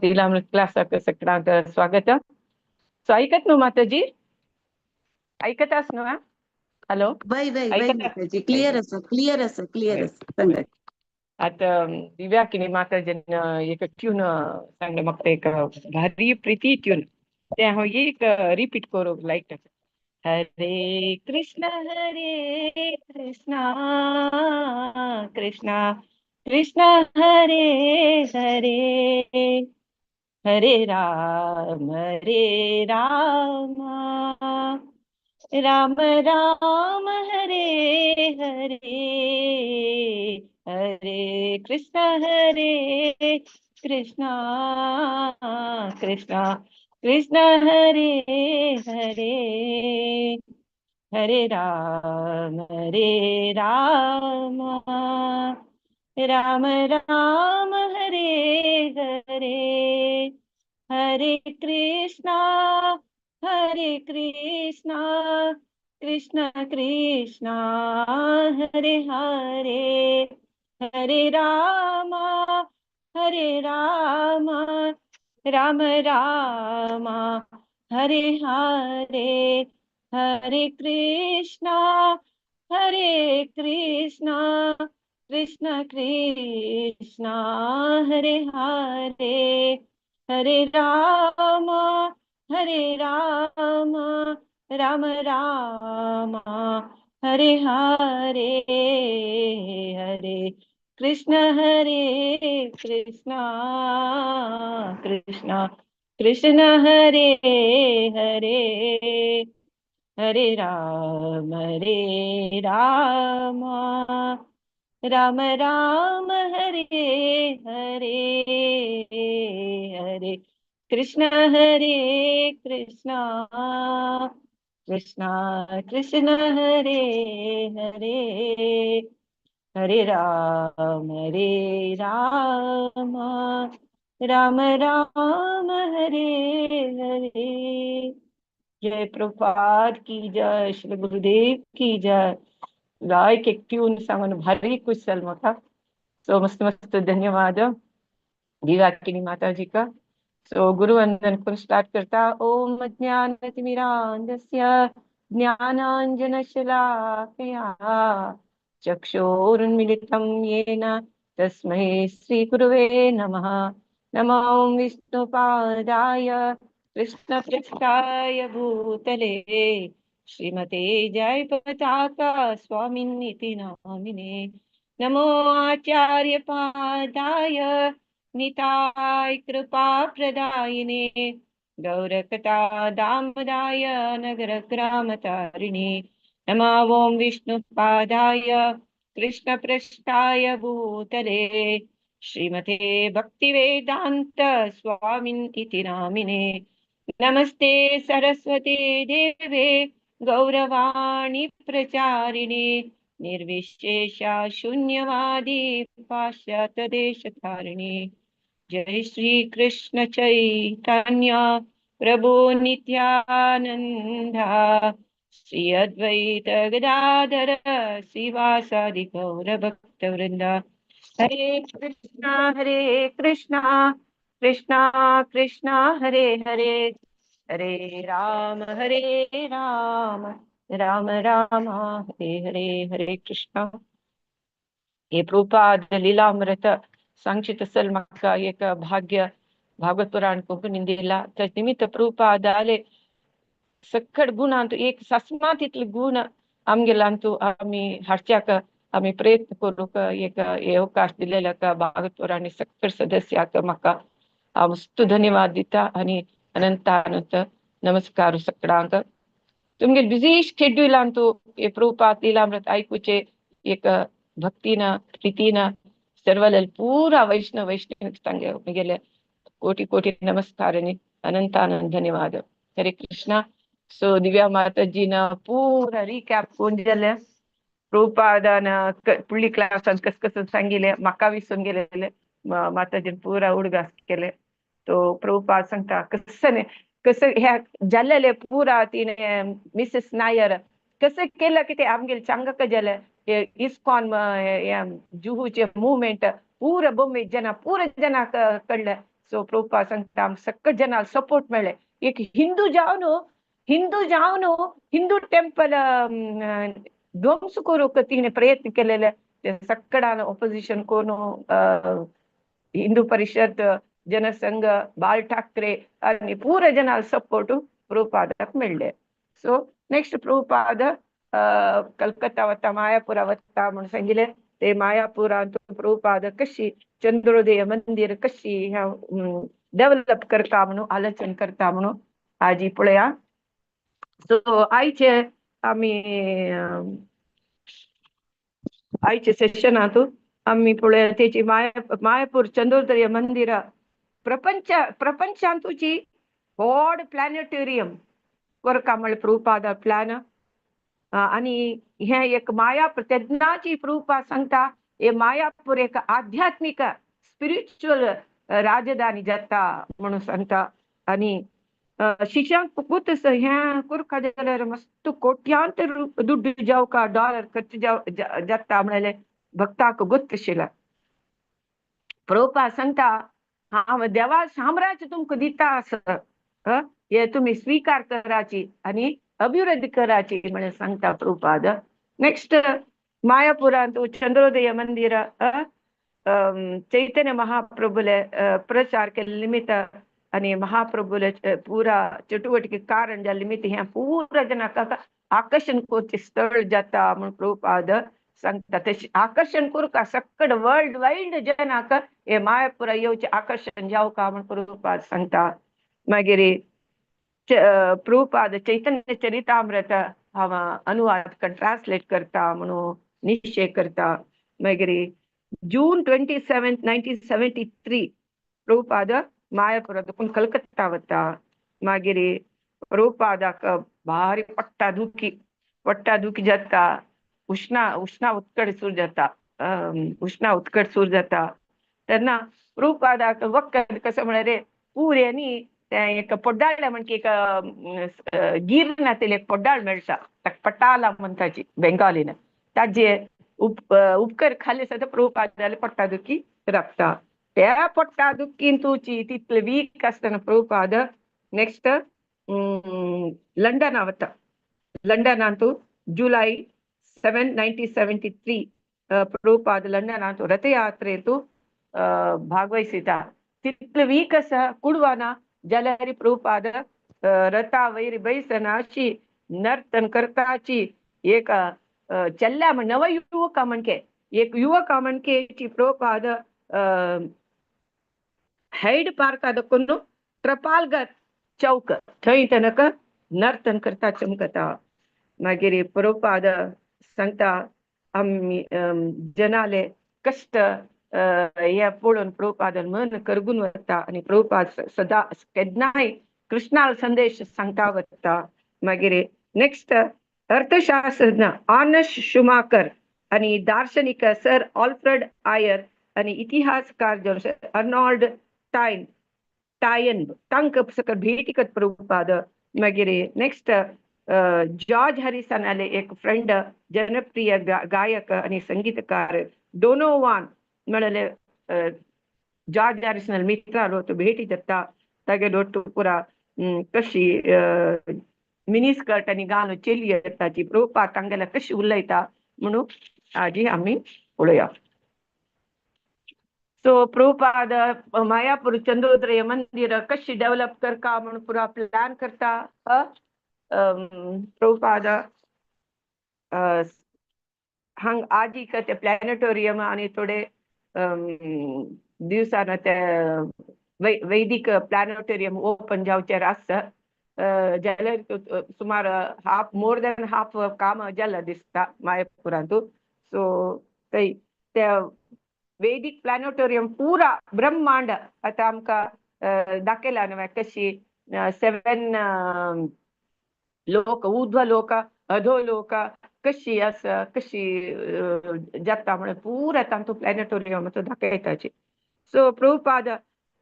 लीलामृत क्लासाक सगळ्यांक स्वागत. सो ऐकत न्हू माताजी? ऐकत आस न्हू? हॅलो? वय वय वय. ऐकत? माताजी, क्लियर आसा, क्लियर आसा, क्लियर आसा, सांगात. आता दिव्या किनी माताजीन एक ट्यून सांगलें म्हाका, एक भारी प्रिती ट्यून, तें हांव एक रिपीट करूंक लायक. हरे कृष्ण हरे कृष्णा कृष्णा कृष्णा हरे हरे, हरे राम हरे राम, राम राम हरे हरे, हरे कृष्णा हरे कृष्णा कृष्णा कृष्णा हरे हरे, हरे राम हरे राम, राम राम हरे हरे, हरे कृष्णा हरे कृष्णा कृष्णा कृष्णा हरे हरे, हरे राम हरे राम, राम राम हरे हरे, हरे कृष्णा हरे कृष्णा कृष्ण कृष्णा हरे हरे, हरे राम हरे राम, राम राम हरे हरे, हरे कृष्ण हरे कृष्णा कृष्णा कृष्ण हरे हरे, हरे राम हरे राम, राम राम हरे हरे, हरे कृष्ण हरे कृष्णा कृष्णा कृष्ण हरे हरे, हरे राम हरे राम, राम राम हरे हरे. जय प्रभुपाद की जय, श्री गुरुदेव की जय. लायक एक ट्यून सांगून भारी खुश जाल म्हाका. सो मस्त मस्त धन्यवाद दिव्याकिनी माताजी का. सो गुरुवंदन करून स्टार्ट करता. ओम ज्ञानतिमिरान्धस्य ज्ञानाञ्जनशलाकया चक्षुरुन्मीलितं येन तस्मै श्रीगुरुवे नमः. नमो विष्णुपादाय कृष्णपृष्ठाय भूतले श्रीमते जयपताका स्वामिन्निति नामिने. नमो आचार्य पादाय निताय कृपा प्रदायिने गौरकथा दामदाय नगर ग्रामतारिणे. नमो ॐ विष्णुपादाय कृष्णपृष्ठाय भूतले श्रीमते भक्तिवेदांत स्वामिन् इति नामिने. नमस्ते सरस्वती देवे गौरवाणी प्रचारिणे निर्विशेष शून्यवादी पाश्चात्य देशतारिणे. जय श्री कृष्ण चैतन्य प्रभु नित्यानंदा श्री अद्वैत गदाधर श्रीवासादि गौर भक्तवृंद. हरे कृष्णा हरे कृष्णा कृष्णा कृष्णा हरे हरे, हरे राम हरे राम राम राम हरे हरे, हरे कृष्णा. हे प्रभुपाद लीलामृत सांगचें तसल म्हाका एक भाग्य भागवत पुराण कोंकणीन दिला. त्या निमित्त प्रभुपादाले सक्कड गुणांतु एक सस्मात इतले गुण आमगेलांतु आमी हाडच्याक आमी प्रयत्न करूंक एक हे अवकाश दिलेल्याक भागवत पुराण सक्कड सदस्याक म्हाका हांव मस्त धन्यवाद दिता आनी अनंत अनंत नमस्कार सगळ्यांक. तुमगे बिझी शेड्युलांतु हे प्रभुपाद लीलामृत आयकुचे एक भक्तीन प्रीतीन सर्वले पूरा वैष्णव वैष्णव सांगे गेले कोटी कोटी नमस्कार आणि अनंत अनंत धन्यवाद. हरे कृष्णा. सो दिव्या माताजीन पूरा रिकॅप कोण जालें प्रभुपादान फुडली क्लासान कस कसं सांगिले म्हाका विसरून गेलेले, माताजीन पुरा उडगास केले. तो प्रभुपाद सांगता कसं कसं ह्या जाल्लेले पुरा तिने मिसेस नायर कसं केलं की ते आमगेले चांगक जालें. इस्कॉन जुहूचे मुवमेंट पुरा बॉम्बे जना पुरा जना कळलं. सो प्रभुपाद सांगता आमकां सक्कट जनां सपोर्ट मेळ्ळे. एक हिंदू जावन, हिंदू जावन हिंदू टेम्पल ध्वंस करूंक तिणें प्रयत्न केलेले, ते सक्कडान ऑपोजिशन करून हिंदू परिषद, जनसंघ, बाल ठाकरे आनी पुरा जनां सपोर्ट प्रभुपादाक मेळ्ळे. सो नेक्स्ट प्रभुपाद कलकत्ता वता, मायापुरा वता म्हणून सांगिल्लें. ते मायापुरांत प्रभुपाद कशी चंद्रोदय मंदिर कशी डेव्हलप करता म्हणून आलोचन करता म्हणून आजी पळया. सो आयचे आमी आयचे सेशनांत आमी पळया तेची मायापूर चंद्रोदय मंदिर प्रपंचांतूची व्हड प्लॅनेटोरियम करका म्हळ्यार प्रभुपाद प्लॅन. आनी हें एक मायापूर तेन्नाची प्रभुपाद सांगता हे मायापूर एक आध्यात्मीक स्पिरिच्युअल राजधानी जाता म्हणून सांगता. आनी शिष्यांक पूत हें करका जाल्यार मस्त कोट्यांत दुड्ड जावका डॉलर खर्च जाता म्हणलें भक्ताक गोत्तशिला. प्रभुपाद सांगता हांव देवा साम्राज्य तुमकां दिता आसा, हे तुमी स्विकार कराची आनी अभिवृद्धी कराची म्हळें सांगता प्रभुपाद. नेक्स्ट मायापुरांत चंद्रोदय मंदिर चैतन्य महाप्रभुले प्रचार केल्ले निमित्त आनी महाप्रभुले पुरा चटुवटिके कारण जाल्ले निमित्त हें पुरा जनाक आकर्शण करचें स्थळ जाता म्हूण प्रभुपाद सांगता. तशें आकर्शण करूंक सक्कड वर्ल्ड वायड जनाक हे मायापुरा येवचें आकर्शण जावका म्हूण प्रभुपाद सांगता. मागीर प्रभुपाद चैतन्य चरितामृत हांव अनुवाद ट्रान्सलेट करता म्हणून निश्चय करता. मागीर June 27, 1973 Prabhupada मायापुरांत कलकत्ता वता. मागीर प्रभुपादाक भारी पट्टा दुखी, पट्टा दुखी जाता, उष्णा उष्णा उत्कट सूर जाता, उष्णा उत्कट सूर जाता. तेन्ना प्रभुपादाक वखद कसो म्हळ्यार पुऱ्यांनी तें एक पोड्डाळ म्हणकी एक गिर नातेले एक पोड्डाळ मेळटा, ताका पटाला म्हणटाची बेंगालीन, ताजे उपकर खाल्ले सदां प्रभुपाद पोट्टा दुखी राबता. त्या पोट्टा दुखीन तुची तितले वीक आसतना प्रभुपाद नेक्स्ट लंडना वता. लंडनांतू जुलय 7, 1973 प्रभुपाद लंडनांतू रथयात्रेंतू भागवहिता. तितले वीक आसा कुडवाना जाल्यार प्रभुपाद रथा वयर बैसना अशी नर्तन करताची एक चल्ल्या म्हण नवयुवका म्हणके एक युवका म्हणकेची प्रभुपाद हैड पार्का दखून ट्रपालगर चौक थंय तेनक नर्तन करता चमकता. मागीर प्रभुपाद सांगता आमी जनाले कश्ट हे पळोवन प्रभुपाद मन करगून वता आनी प्रभुपाद सदा केन्नाय कृष्णा संदेश सांगता वता. मागीर नेक्स्ट अर्थशास्त्रज्ञ आनस शुमाकर आनी दार्शनिक सर ऑल्फ्रेड आयर आनी इतिहासकार जो अर्नॉल्ड टायन टायन तांकां सकयल भेटी करता प्रभुपाद. मागीर नेक्स्ट जॉर्ज हॅरिसन आले एक फ्रेंड जनप्रिय गायक आनी संगीतकार डोनोवान म्हळ्यार जॉर्ज हॅरिसन मित्रालो तो भेटी जाता. तागेलो पुरा कशी मिनी स्कर्ट आनी घालून चेली येताची प्रभुपाद तांगेल्या कशी उलयता म्हणून आजी आमी पळोवया. सो प्रभुपाद मायापूर चंद्रोदय मंदिर कशी डेव्हलप करका म्हणून पुरा प्लॅन करता. प्रभुपाद हांग आजी ते प्लॅनेटोरियम आनी थोडे दिवसान ते वैदिक प्लॅनेटोरियम ओपन जावचें आसा जाल्यार सुमार हाफ मोर दॅन हाफ काम जालां दिसता मायापुरांतू. सो थंय ते वैदिक प्लॅनेटोरियम पुरा ब्रह्मांड आतां आमकां दाखयला न्हय कशी 7 लोक ऊर्ध्व लोक अधो लोक कशी आसा कशी जाता म्हणून पुरा तांतू प्लॅनेटोरियम तो दाखयताची. सो प्रभुपाद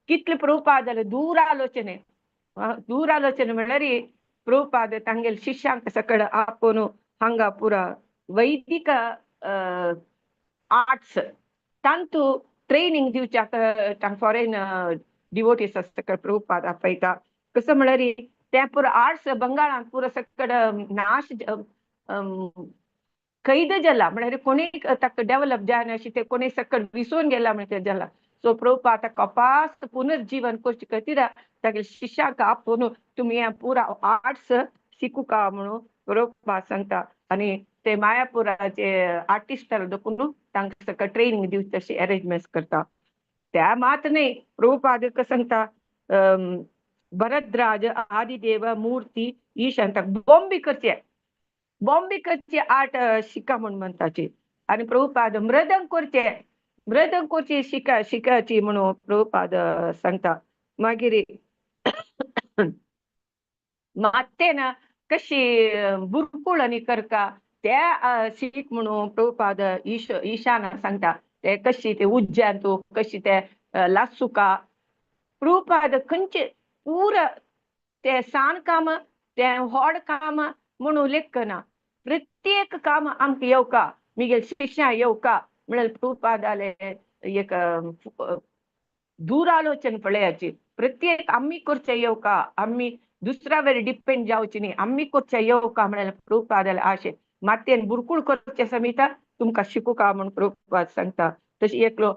कितले प्रभुपाद जाले दूर आलोचने, दूर आलोचने म्हणल्यार प्रभुपाद तांगेले शिष्यांक सकळ आपोवन हांगा पुरा वैदिक आर्ट्स तांतू ट्रेनिंग दिवच्याक फॉरेन डिवोटीस सकड प्रभुपाद आपयता. कसं म्हळ्यार ते पुरो आर्ट्स बंगाळांत पुरो सकड नाश कैद जाला, म्हळ्यार कोणी ताका डेव्हलप जायना अशी ते कोणी सकड विसरून गेला म्हणजे जाला. सो प्रभुपाद कपास पुनर्जीवन करचे खातीर तागेले शिष्यांक आपोवन तुमी हें पुरा आर्ट्स शिकूका म्हणून प्रभुपाद सांगता. आनी ते मायापुराचे आर्टिस्ट देखून तांकां सकळ ट्रेनिंग दिवची तशी अरेंजमेंट्स करता. त्या मात न्ही, प्रभुपाद सांगता भरद्राज आदिदेव मूर्ती ईशान बॉम्बे करचे, बॉम्बे करचे आर्ट शिका म्हूण म्हणटाची. आनी प्रभुपाद मृदंग करचे, मृदंग करची शिका शिकाची म्हणून प्रभुपाद सांगता. मागीर मात्तेन कशी बुरकुळ आनी करका त्या शीक म्हणून प्रभुपाद ईशान सांगता. ते कशी ते उज्जान तूं कशी ते लासुका प्रभुपाद खंयचे पुरा ते सान काम ते व्हड काम म्हणून लेखना, प्रत्येक काम आमकां येवका, मिगेल शिक्षा येवका म्हळ्यार प्रभुपादाले एक दूरालोचन पळयाची. प्रत्येक आमी करचे येवका, आमी दुसऱ्या वेळ डिपेंड जावची न्ही, आमी करचे येवका म्हळ्यार प्रभुपादाले आशे. मातयेन बुरकूळ करचे समिता तुमकां शिकूका म्हूण प्रभुपाद सांगता. तशी एकलो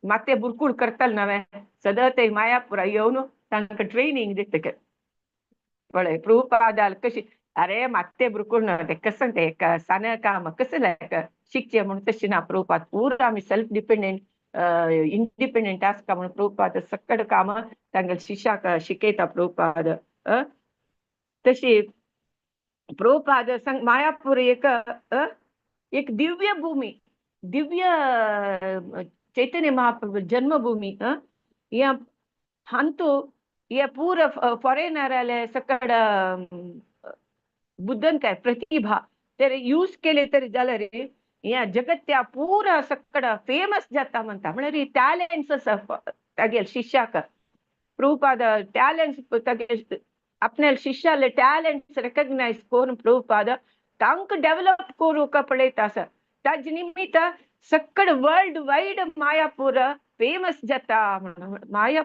मातये बुरकूळ करतले नवें सदां ते मायापुरा येवन तांकां ट्रेनिंग दिता. पळय प्रभुपादाल कशी अरे मात्ते बुरकूळ ना ते कसं ते सान काम कसं लायक शिकचे म्हणून तशी ना. प्रभुपाद पुरा आमी सेल्फ डिपेंडंट इंडिपेंडंट आसता म्हणून प्रभुपाद सकड काम तांगेले शिष्याक शिकयता प्रभुपाद. तशी प्रभुपाद मायापूर एक एक दिव्य भूमी, दिव्य चैतन्य महाप्रभु जन्मभूमी. या हांतू हे पूरा फॉरेनर आले सकड बुद्धन काय प्रतिभा तर यूज केले तरी जाल्यार ह्या जगत्या पुरा सकड फेमस जाता म्हणटा. म्हळ्यार टॅलेंट्स आसा तागेले शिष्याक. प्रभुपाद टॅलेंट्स तागे आपल्या शिष्याले टॅलेंट्स रेकग्नायज करून प्रभुपाद तांकां डेव्हलप करूंक पळयता आसा. ताजे निमित्त सकड वर्ल्ड वायड मायापूर फेमस जाता म्हणून. माया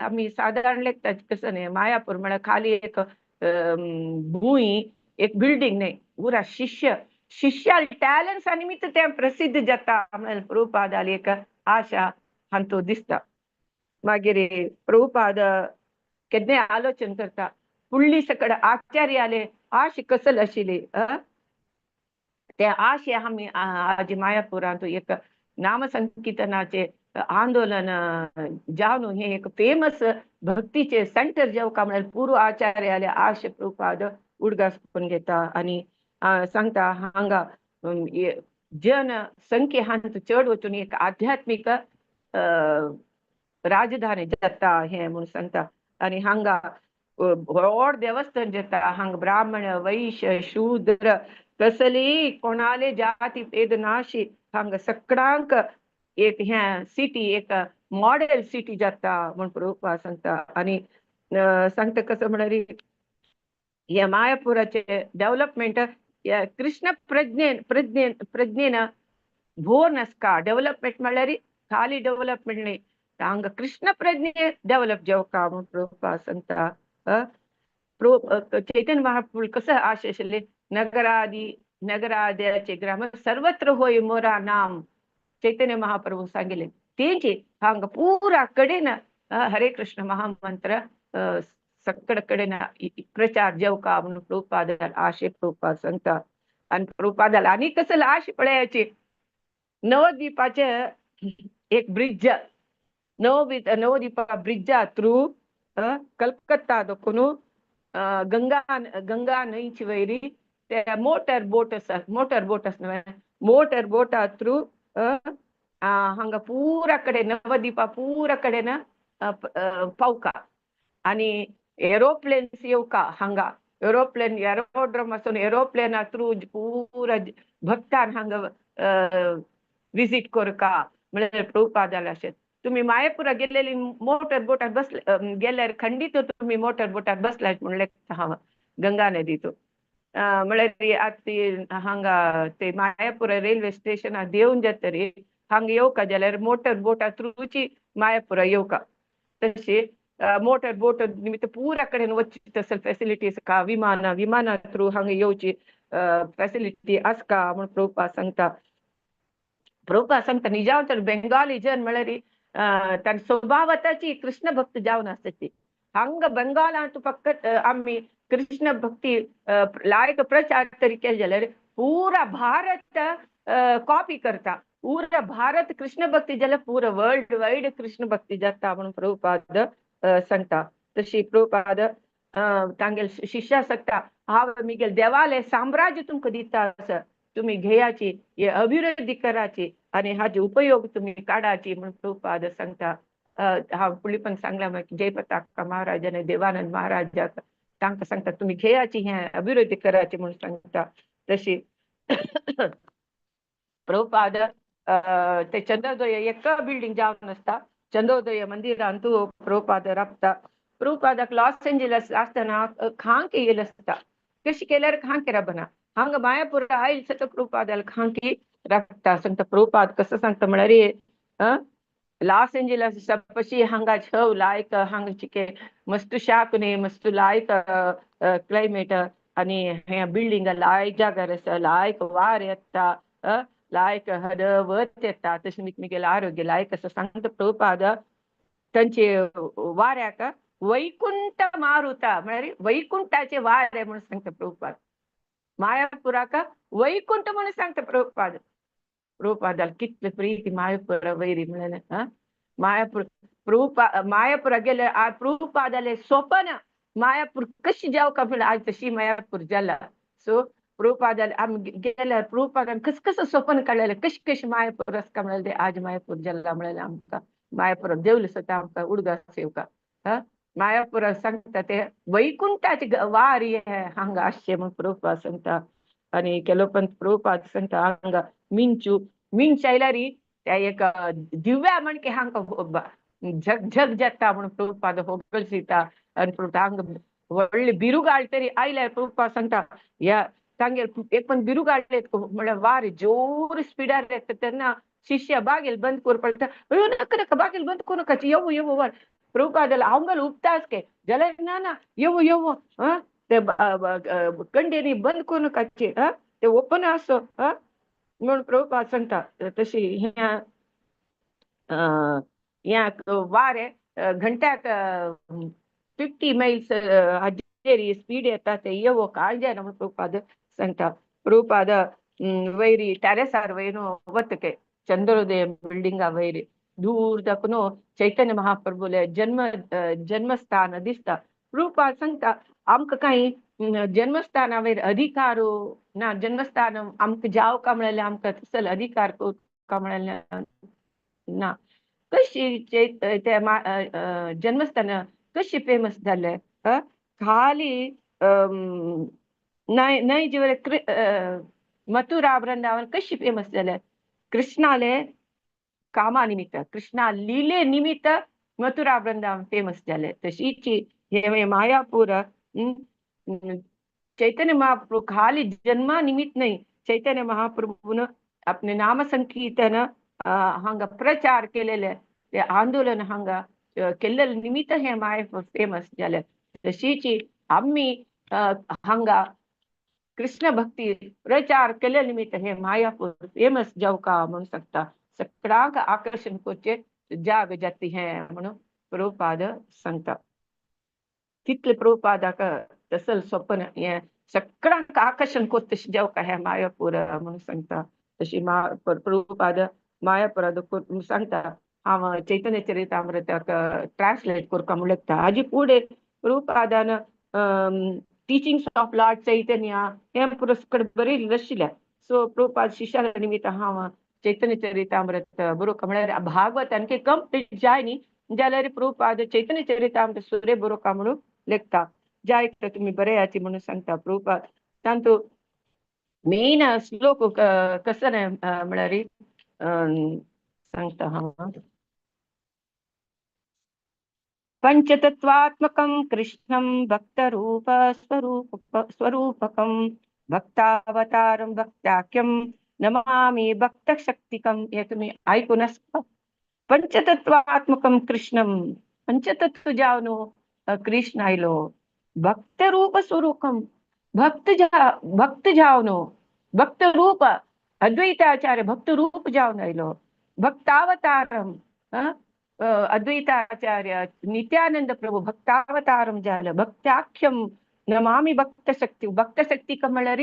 आमी सादारण लेखता कसं न्ही, मायापूर म्हळ्यार खाली एक भूंय एक बिल्डींग न्ही, पुरा शिष्य शिष्याल टॅलेंट्स निमित्त ते प्रसिद्ध जाता म्हळ्यार प्रभुपादाली एक आशा हांतू दिसता. मागीर प्रभुपाद केन्नाय आलोचन करता फुडली सकड आचार्याले आश कसल आशिल्ली ते आशे आमी आज मायापुरांत एक नामसंकीर्तनाचे आंदोलन जावन हे एक फेमस भक्तीचे सेंटर जेवका म्हळ्यार पूर्व आचार्याले आशे प्रभुपाद उडगास करून घेता. आनी सांगता हांगा जन संख्ये हांत चड वचून एक आध्यात्मीक राजधानी जाता हें म्हणून सांगता. आनी हांगा व्हड देवस्थान जाता, हांगा ब्राह्मण वैश्य शूद्र कसली कोणाले जाती भेद नाशी हांगा सगळ्यांक एक हें सिटी एक मॉडेल सिटी जाता म्हूण प्रभुपाद सांगता. आनी सांगता कसं म्हळ्यार ह्या मायापुराचे डेव्हलपमेंट कृष्ण प्रज्ञेन प्रज्ञेन प्रज्ञेन भोर नासका डेव्हलपमेंट म्हळ्यार खाली डेव्हलपमेंट न्ही, हांगा कृष्ण प्रज्ञे डेव्हलप जावका म्हूण प्रभुपाद सांगता. चैतन्य महाप्रभु कसं आशय आशिल्ले नगरादी नगराद्याचे ग्राम सर्वत्र होय मोरा नाम चैतन्य महाप्रभु सांगितले तेंचे हांगा पुरा कडेन हरे कृष्ण महामंत्र सकड कडेन प्रचार जेवका म्हणून प्रभुपाद आशे प्रभुपाद सांगता. आणि प्रभुपादाला आनी कसं आश पळयाची नवद्वीपाचे एक ब्रिज नवद्वीपा ब्रिजा थ्रू कलकत्ता दोखून गंगा गंगा न्हंयची वयरी ते मोटर बोट आसा, मोटर बोट आसा न्हय, मोटर बोटा थ्रू हांगा पुरा कडेन नवद्वीपा पुरा कडेन पावका. आनी एरोप्लेन्स येवका हांगा एरोप्लेन एरोड्रम आसून एरोप्लेना थ्रू पुरा भक्तान हांगा विजीट करका म्हळ्यार प्रभुपादाले अशें. तुम्ही मायापुरा गेलेली मोटर बोटात बसले गेल्यार खंडीत तुम्ही मोटर बोटात बसलात म्हणून लेखता हांव गंगा नदीचो. म्हळ्यार आतां हांगा ते मायापुरा रेल्वे स्टेशनार देंवन जातरी हांगा येवका जाल्यार मोटर बोटा थ्रूची मायापुरा येवका. तशी मोटर बोट निमित्त पुरा कडेन वचची तसले फेसिलिटीज का, विमाना विमाना थ्रू हांगा येवची फेसिलिटी आसका म्हूण प्रभुपाद सांगता. प्रभुपाद सांगता निजाव तर बेंगाली जन म्हळ्यार तांचे स्वभावाची कृष्ण भक्त जावन आसता. हांगा बेंगालांत फकत आमी कृष्ण भक्ती लायक प्रचार तरी केले जाल्यार पुरा भारत कॉपी करता. पुरा भारत कृष्ण भक्ती जाल्यार पुरा वर्ल्ड वायड कृष्ण भक्ती जाता म्हणून प्रभुपाद सांगता. तशी प्रभुपाद तांगेले शिष्या सांगता हांव मिगेल देवाले साम्राज्य तुमकां दिता आसा, तुमी घेयाची, हे अभिवृद्धी कराची आनी हाजे उपयोग तुमी काडाची म्हणून प्रभुपाद सांगता. हांव फुडली पण सांगला मागीर जयपताका महाराज आनी देवानंद महाराजाक तांकां सांगता तुमी घेयाची, हें अभिवृद्धी कराची म्हणून सांगता. तशी प्रभुपाद ते चंद्रोदय एक बिल्डिंग जावन आसता, चंद्रोदय मंदिरांतू प्रभुपाद राबता. प्रभुपादाक लॉस एंजलस आसतना खांक येयल आसता, कशी केल्यार खांकी राबना. हांगा मायापूर आयल सत प्रभुपादाला खांकी राखता. सांगता प्रभुपाद कसं सांगता म्हळ्यार लॉस एंजलस पशी हांगा छव लायक, हांगा चिके मस्त शाक न्ही, मस्त लायक क्लायमेट आनी हे बिल्डिंग लायक जाग्यार आसा, लायक वार येता, लायक हद वत येता, तशें मिगेलें आरोग्य लायक आसा. सांगता प्रभुपाद तांचे वाऱ्याक वैकुंठ मारुता म्हळ्यार वैकुंठाचे वारे म्हणून सांगता प्रभुपाद. मायापुराक वैकुंठ म्हणून सांगता प्रभुपाद. प्रभुपादाला कितले प्रीती मायापुरा वैरी म्हळ्यार मायापूर प्रभुपा मायापुरा गेले प्रभुपादाले सोपन मायापूर कशी जावका म्हळ्यार आज तशी मायापूर जाला. सो प्रभुपादाले आमी गेल्यार प्रभुपादान कस कसं सोपन काडलेलें, कशी कशी मायापूर आसका म्हळ्यार ते आज मायापूर जाला म्हळ्यार आमकां मायापुराक देवले सुद्दां आमकां उडगास येवका. मायापुरा सांगता ते वैकुंठाचे वारी हांगा आसचें म्हूण प्रभुपाद सांगता. आनी केलो पण प्रभुपाद सांगता हांगा मिंचू मिंच आयल्यार त्या एक दिव्या म्हणके हांगा झग झग जाता म्हणून प्रभुपाद होगळसिता. आनी हांगा व्हडले बिरुगाळ तरी आयल्यार प्रभुपाद सांगता ह्या तांगेर एक पण बिरुगाळ म्हळ्यार वारी जोर स्पिडार येता तेन्ना शिष्य बागेल बंद करून पडटा, अयो नाका नाका बागेल बंद करूं नाका, येवो येवो वार. प्रभुपादाला हांगाल उपतास के जाल्यार ना ना येवो येवो ते कंडेनी बंद करूं नाकाचे, ते ओपन आसो म्हणून प्रभुपाद सांगता. तशी ह्या ह्या वारे घंट्याक 50 मायल्स हाजेर स्पीड येता ते येवो कांय जायना म्हणून प्रभुपाद सांगता. प्रभुपाद वैरी टॅरेसार वयर वतके चंद्रोदय बिल्डिंगा वयर दूर दाखून चैतन्य महाप्रभूले जन्म जन्मस्थान दिसता. प्रभुपाद सांगता आमकां कांय जन्मस्थाना वयर अधिकार ना, जन्मस्थान आमकां जावका म्हळ्यार आमकां तसलो अधिकार का म्हळ्यार ना. कशी ते जन्मस्थान कशी फेमस जालें? खाली न्हय न्हय जेवळे मथुरा वृंदावन कशी फेमस जालें? कृष्णाले कामा निमित्त, कृष्णा लिले निमित्त मथुरा वृंदावन फेमस जालें. तशीच हे मायापूर चैतन्य महाप्रभु खाली जन्मा निमित्त न्हय, चैतन्य महाप्रभून आपले नाम संकीर्तन हांगा प्रचार केलेले ते आंदोलन हांगा केल्लेले निमित्त हे मायापूर फेमस जालें. तशीच आमी हांगा कृष्ण भक्ती प्रचार केल्ले निमित्त हे मायापूर फेमस जावका म्हणून सांगता. सगळ्यांक आकर्षण करचे जाग जाती हे म्हणून प्रभुपाद सांगता. तितले प्रभुपादाक तसल स्वप्न हे सगळ्यांक आकर्षण करता जावका हे मायापूर म्हणून सांगता. तशी प्रभुपाद मायापुरा सांगता हांव चैतन्य चरितामृताक ट्रान्सलेट करता म्हणून लागता. हाजी फुडें प्रभुपादान टिचिंग्स ऑफ लॉर्ड चैतन्य हे पुरस्कार बरयल्लें आशिल्लें. सो प्रभुपाद शिष्या निमित्त हांव चैतन्य चरितामृत बरोवंक म्हळ्यार भागवत आणखी कंप्लीट जाय न्ही जाल्यार प्रभुपाद चैतन्य चरितामृत सुरे बरोवंक म्हणून लेखता. जाय तर तुमी बरयाची म्हणून सांगता प्रभुपाद. तातूंत मेन श्लोक कसो म्हळ्यार सांगता हांव. पंचतत्वात्मकं कृष्णं भक्तरूप स्वरूपकं भक्तावतारं भक्ताख्यं नमामि भक्तशक्तिकम. हे तुम्ही ऐकून आसता. पंचतत्वात्मकम कृष्णम, पंचतत्व जावन कृष्ण आयलो. भक्तरूप स्वरूपम, भक्त भक्त जावन, भक्तरूप अद्वैताचार्य भक्तरूप जावन आयलो. भक्तावतारम, अद्वैताचार्य नित्यानंद प्रभू भक्तावतारम जालो. भक्ताख्यम नमामि भक्तशक्ती, भक्तशक्ती म्हळ्यार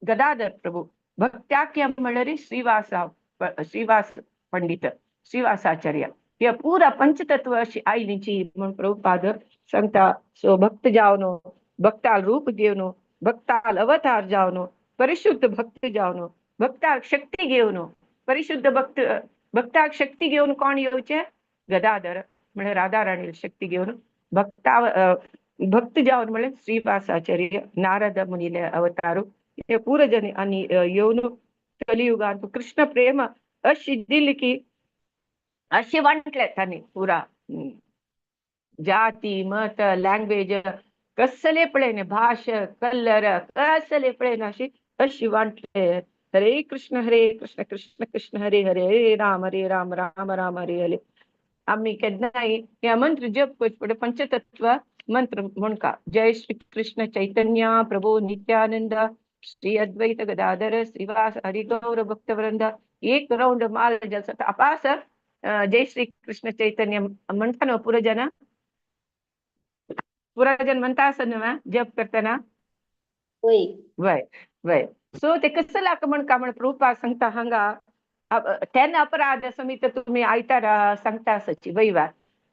गदाधर प्रभू. भक्त्याख्यम म्हळ्यार श्रीवासा, श्रीवास पंडित, श्रीवासाचार्य. हे पुरा पंचतत्व अशी आयलीची म्हणून प्रभुपाद सांगता. सो भक्त जावन, भक्ताल रूप घेवन, भक्ताल अवतार जावन, परिशुद्ध भक्त जावन, भक्ताक शक्ती घेवन, परिशुद्ध भक्त, भक्ताक शक्ती घेवन कोण येवचे? गदाधर म्हळ्यार राधा राणी शक्ती घेवन. भक्ता भक्त जावन म्हळ्यार श्रीवासाचार्य, नारद मुनीले अवतारू. हे पुरा जन आनी येवन कलियुगांत कृष्ण प्रेम अशी दिली की अशी वांटले तांणी पुरा जाती मत लँग्वेज कसले पळयना, भाश कलर कसले पळयना, अशी अशी वांटले. हरे कृष्ण हरे कृष्ण कृष्ण कृष्ण हरे हरे, हरे राम हरे राम राम राम हरे हरे. आम्ही केन्नाय हे मंत्र जप करचे पडटा, पंचतत्व मंत्र म्हणका. जय श्री कृष्ण चैतन्य प्रभु नित्यानंद श्री अद्वैत गदाधर श्रीवास हरिगौर भक्तवृंद. एक राऊंड माल जलसा अपास जय श्री कृष्ण चैतन्य म्हणता न्हू पुरो जन, पुरा जन म्हणता आसत न्हू जप करतना? वय. वय वय. सो ते कसं लाक म्हण का म्हण प्रभुपाद सांगता हांगा 10 अपराध समित तुम्ही आयतारा सांगता आसाची वयवार.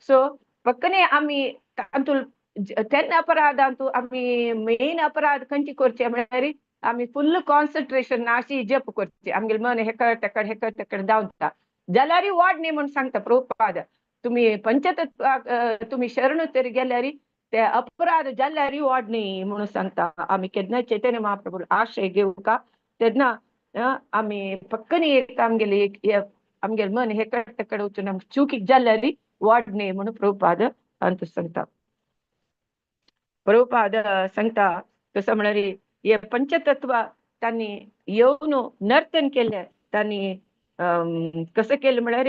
सो फकने आमी तातूंत 10 अपराधांतू आमी मेन अपराध खंयचे करचे म्हळ्यार आमी फुल्ल कॉन्सन्ट्रेशन नाशी जप करचे, आमगेले मन हेकड तेकड हेकड तेकड धांवता जाल्यार वाड न्ही म्हूण सांगता प्रभुपाद. तुम्ही पंचतत्वाक तुम्ही शरण तरी गेल्यार ते अपराध जाल्यार वाड न्ही म्हणून सांगता. आमी केन्ना चैतन्य महाप्रभू आश्रय घेवका तेन्ना आमी पक्कनी एक आमगेले एक आमगेले मन हेकड तेकड वचून आमकां चुकीक जाल्यार वाड न्ही म्हणून प्रभुपाद अंत सांगता. प्रभुपाद सांगता कसं म्हळ्यार हे पंचतत्व त्यांनी येवन नर्तन केले. त्यांनी कसं केलं म्हळ्यार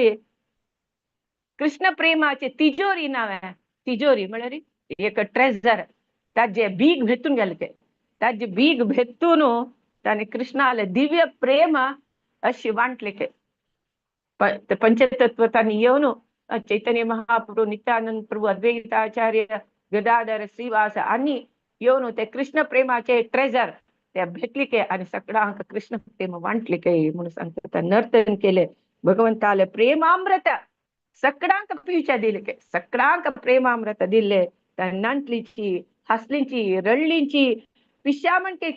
कृष्ण प्रेमाचे तिजोरी नाव आहे. तिजोरी म्हळ्यार एक ट्रेजर, ताजे बीग भेटून गेले ते, ताजे बीग भेटून तांणी कृष्णाले दिव्य प्रेम अशी वांटले ते. पंचतत्व तांणी येवन चैतन्य महाप्रभू नित्यानंद प्रभू अद्वैताचार्य गदाधर श्रीवास आणि येवन ते कृष्ण प्रेमाचे ट्रेजर ते भेटले के आणि सगळ्यांक कृष्ण प्रेम वांटले के म्हणून सांगता. नर्तन केले भगवंताले प्रेमामृत सगळ्यांक पिवच्या दिले के, सगळ्यांक प्रेमामृत दिले. नांटलीची हसलींची रडलींची पिश्या म्हणके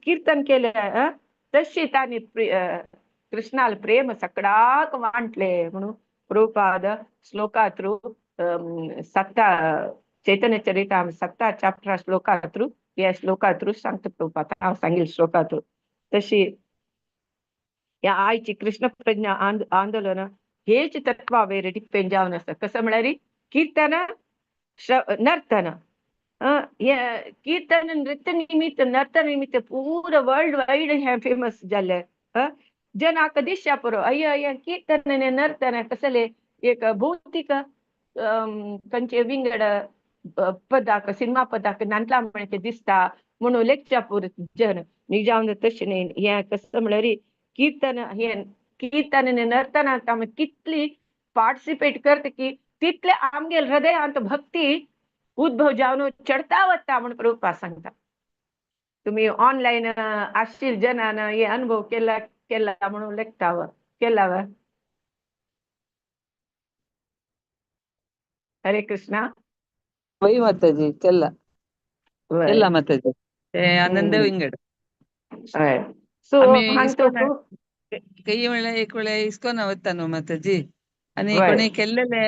कीर्तन केले. तशी तांणी कृष्णाल प्रेम सगळ्याक वांटले म्हणून प्रभुपाद श्लोका थ्रू सत्ता चैतन्य चरिता सत्ता चॅप्टर श्लोका थ्रू या श्लोका थ्रू सांगता प्रभुपाद. हांव सांगील श्लोका थ्रू. तशी या आयची कृष्ण प्रज्ञा आंदोलन हेच तत्वावेर डिपेंड जावन आसा. कसं म्हळ्यार कीर्तन नर्तन, हे कीर्तन नृत्य निमित्त नर्तन निमित्त पूरा वर्ल्ड वाईड हे फेमस जाल्ले. जनाक दिश्या पुरो अय्य अय्य कीर्तन नर्तन कसले एक भौतिक खंयचे विंगड पदाक सिनेमा पदाक नांतला म्हणचे दिसता म्हणून लेखच्या पुरो जन. निजावन तशें न्ही. हें कसं म्हळ्यार कीर्तन हे कीर्तन नर्तनांत आमी कितली पार्टिसिपेट करता की तितले आमगेल हृदयांत भक्ती उद्भव जावन चढता वता म्हणून प्रभुपाद सांगता. तुम्ही ऑनलाईन आसशील जनान हे अनुभव केला केला म्हणून लेखता केला वा? हरे कृष्णा. वय माताजी, केला केला माताजी ते आनंद विंगड. हय. सो आमी हांगा इस्कॉन कई वेळा एक वेळा इस्कॉना वता न्हू माताजी आनी वय कोणी केल्लेले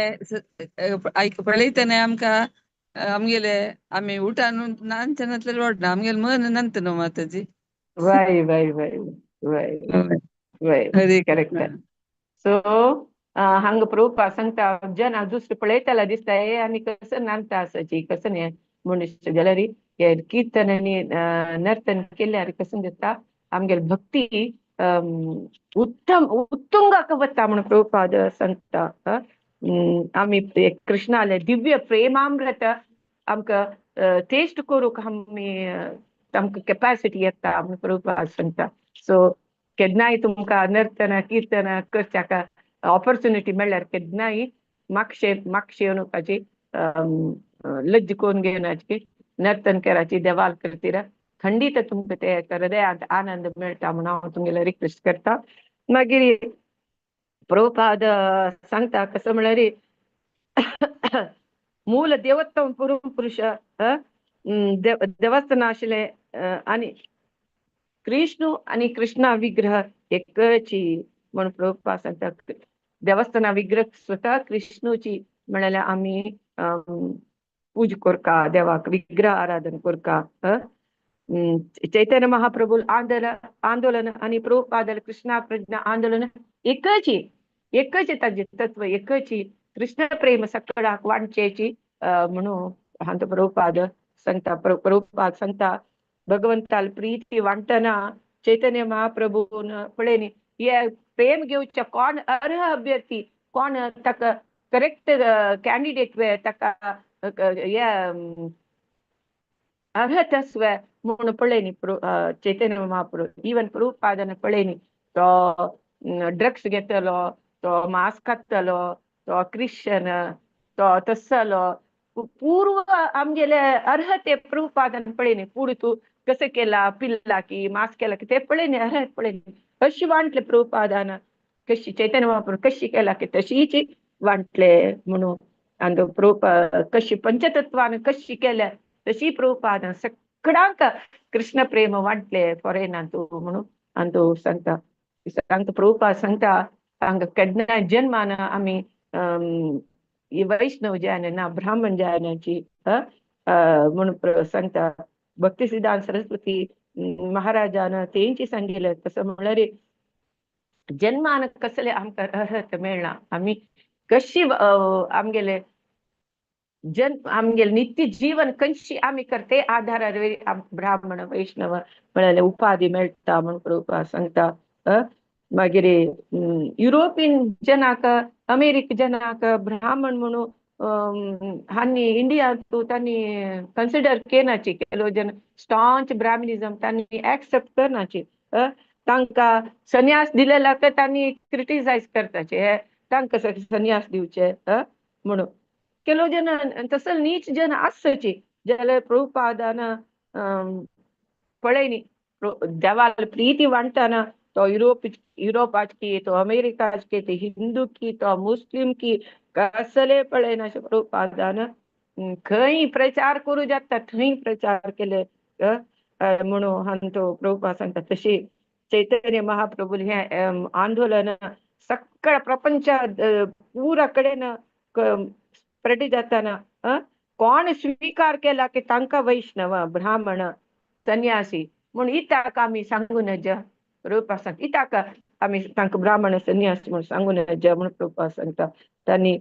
पळयतने आमकां आमगेले आमी उठान नानचनातले वाडना आमगेले मन नंत न्हू माताजी. वय वय वय वय वय हरे करेक्ट. कृष्णा. सो हांगा प्रभुपाद सांगता जना दुसरे पळयताला दिसता हे आनी कसं नांदता आसाची कसं न्ही मनुष्य जाल्यार हे कीर्तन आनी नर्तन केल्यार कसं जाता आमगेली भक्ती उत्तम उत्तुंगाक वता म्हणून प्रभुपाद सांगता. आमी कृष्णाले दिव्य प्रेमामृत आमकां टेस्ट करूंक आमी आमकां कॅपॅसिटी येता म्हणून प्रभुपाद सांगता. सो केन्नाय तुमकां नर्तन कीर्तन करच्याक ऑपॉर्च्युनिटी मेळ्ळ्यार केन्नाय मागशे मागशे येवपाची लज्ज करून घेवनाची नर्तन कराची देवाल करतीर खंडीत तुमकां ते हृदयांत आनंद मेळटा म्हणून हांव तुमगेले रिक्वेस्ट करता. मागीर प्रभुपाद सांगता कसं म्हळ्यार मूल देवत्व पुरुष पुरुष देवस्थान आशिल्ले आनी कृष्ण आनी कृष्णा विग्रह एकची म्हणून प्रभुपाद सांगता. देवस्थाना विग्रह स्वतः कृष्णूची म्हळ्यार आमी पूज करका देवाक विग्रह आराधन करका. चैतन्य महाप्रभू आंदोलन आंदोलन आनी प्रभुपाद कृष्णा प्रज्ञा आंदोलन एकची एकच ताजे तत्व एकची कृष्ण प्रेम सकळाक वांटचेची म्हणून हांतो प्रभुपाद सांगता. प्रभुपाद सांगता भगवंताल प्रीती वांटना चैतन्य महाप्रभून पळय न्ही हे प्रेम घेवच्या कोण अर्ह अभ्यर्थी कोण ताका करेक्ट कॅन्डिडेट वे ताका हे अर्हतस्व म्हणून पळय न्ही चैतन्य महाप्रभू इवन प्रभुपादान पळय न्ही तो ड्रग्स घेतलो तो मांस खातलो तो क्रिश्चन तो तसलो पूर्व आमगेले अर्हते प्रभुपादान पळय न्ही पूण तूं कसं केला पिल्ला की मांस केला की ते पळय न्ही अर्हत पळय न्ही कशी वांटले प्रभुपादान कशी चैतन्य महाप्रभू कशी केला की तशीच वांटले म्हणून आनी प्रभुपा कशी पंचतत्वान कशी केल्या तशी प्रभुपादान सगळ्यांक कृष्ण प्रेम वांटले फॉरेनान तूं म्हणून आनी तो सांगता. सांगता प्रभुपाद सांगता हांगा केन्ना जन्मान आमी वैष्णव जायना ना ब्राह्मण जायनाची म्हणून सांगता. भक्ती सिद्धांत सरस्वती महाराजान तेंची सांगितलं तसं म्हळ्यार जन्मान कसले आमकां अर्हत मेळना आमी कशी आमगेले जन आमगेले नित्य जीवन कशी आमी करते आधारार ब्राह्मण वैष्णव म्हळ्यार उपाधी मेळटा म्हणून प्रभुपाद सांगता. मागीर युरोपियन जनाक अमेरिक जनाक ब्राह्मण म्हणून हांणी इंडियांत तांणी कन्सिडर केनाची केलो जन स्टॉन्च ब्राह्मणिझम तांणी एक्सेप्ट करनाची. तांकां संन्यास दिलेला तांणी क्रिटिसायज करताचे हे तांकां संन्यास दिवचे म्हणून केलो जन तसो नीच जन आसची जाल्यार प्रभुपादान पळय न्ही देवाल प्रीती वांटना तो युरोप युरोपाची तो अमेरिकाची ते हिंदू की तो मुस्लिम की कसले पळयना अशें प्रभुपादान खंय प्रचार करूं जाता थंय प्रचार केले म्हणून हांतो प्रभुपाद सांगता. तशी चैतन्य महाप्रभू हे आंदोलन सगळ्या प्रपंच पुरा कडेन स्प्रेड जाताना कोण स्वीकार केला की तांकां वैष्णव ब्राह्मण संन्यासी म्हूण इताक आमी सांगू नज प्रभुपाद सांगता. इताक आमी तांकां ब्राह्मण संन्यासी म्हूण सांगू नज म्हूण प्रभुपाद सांगता. तांणी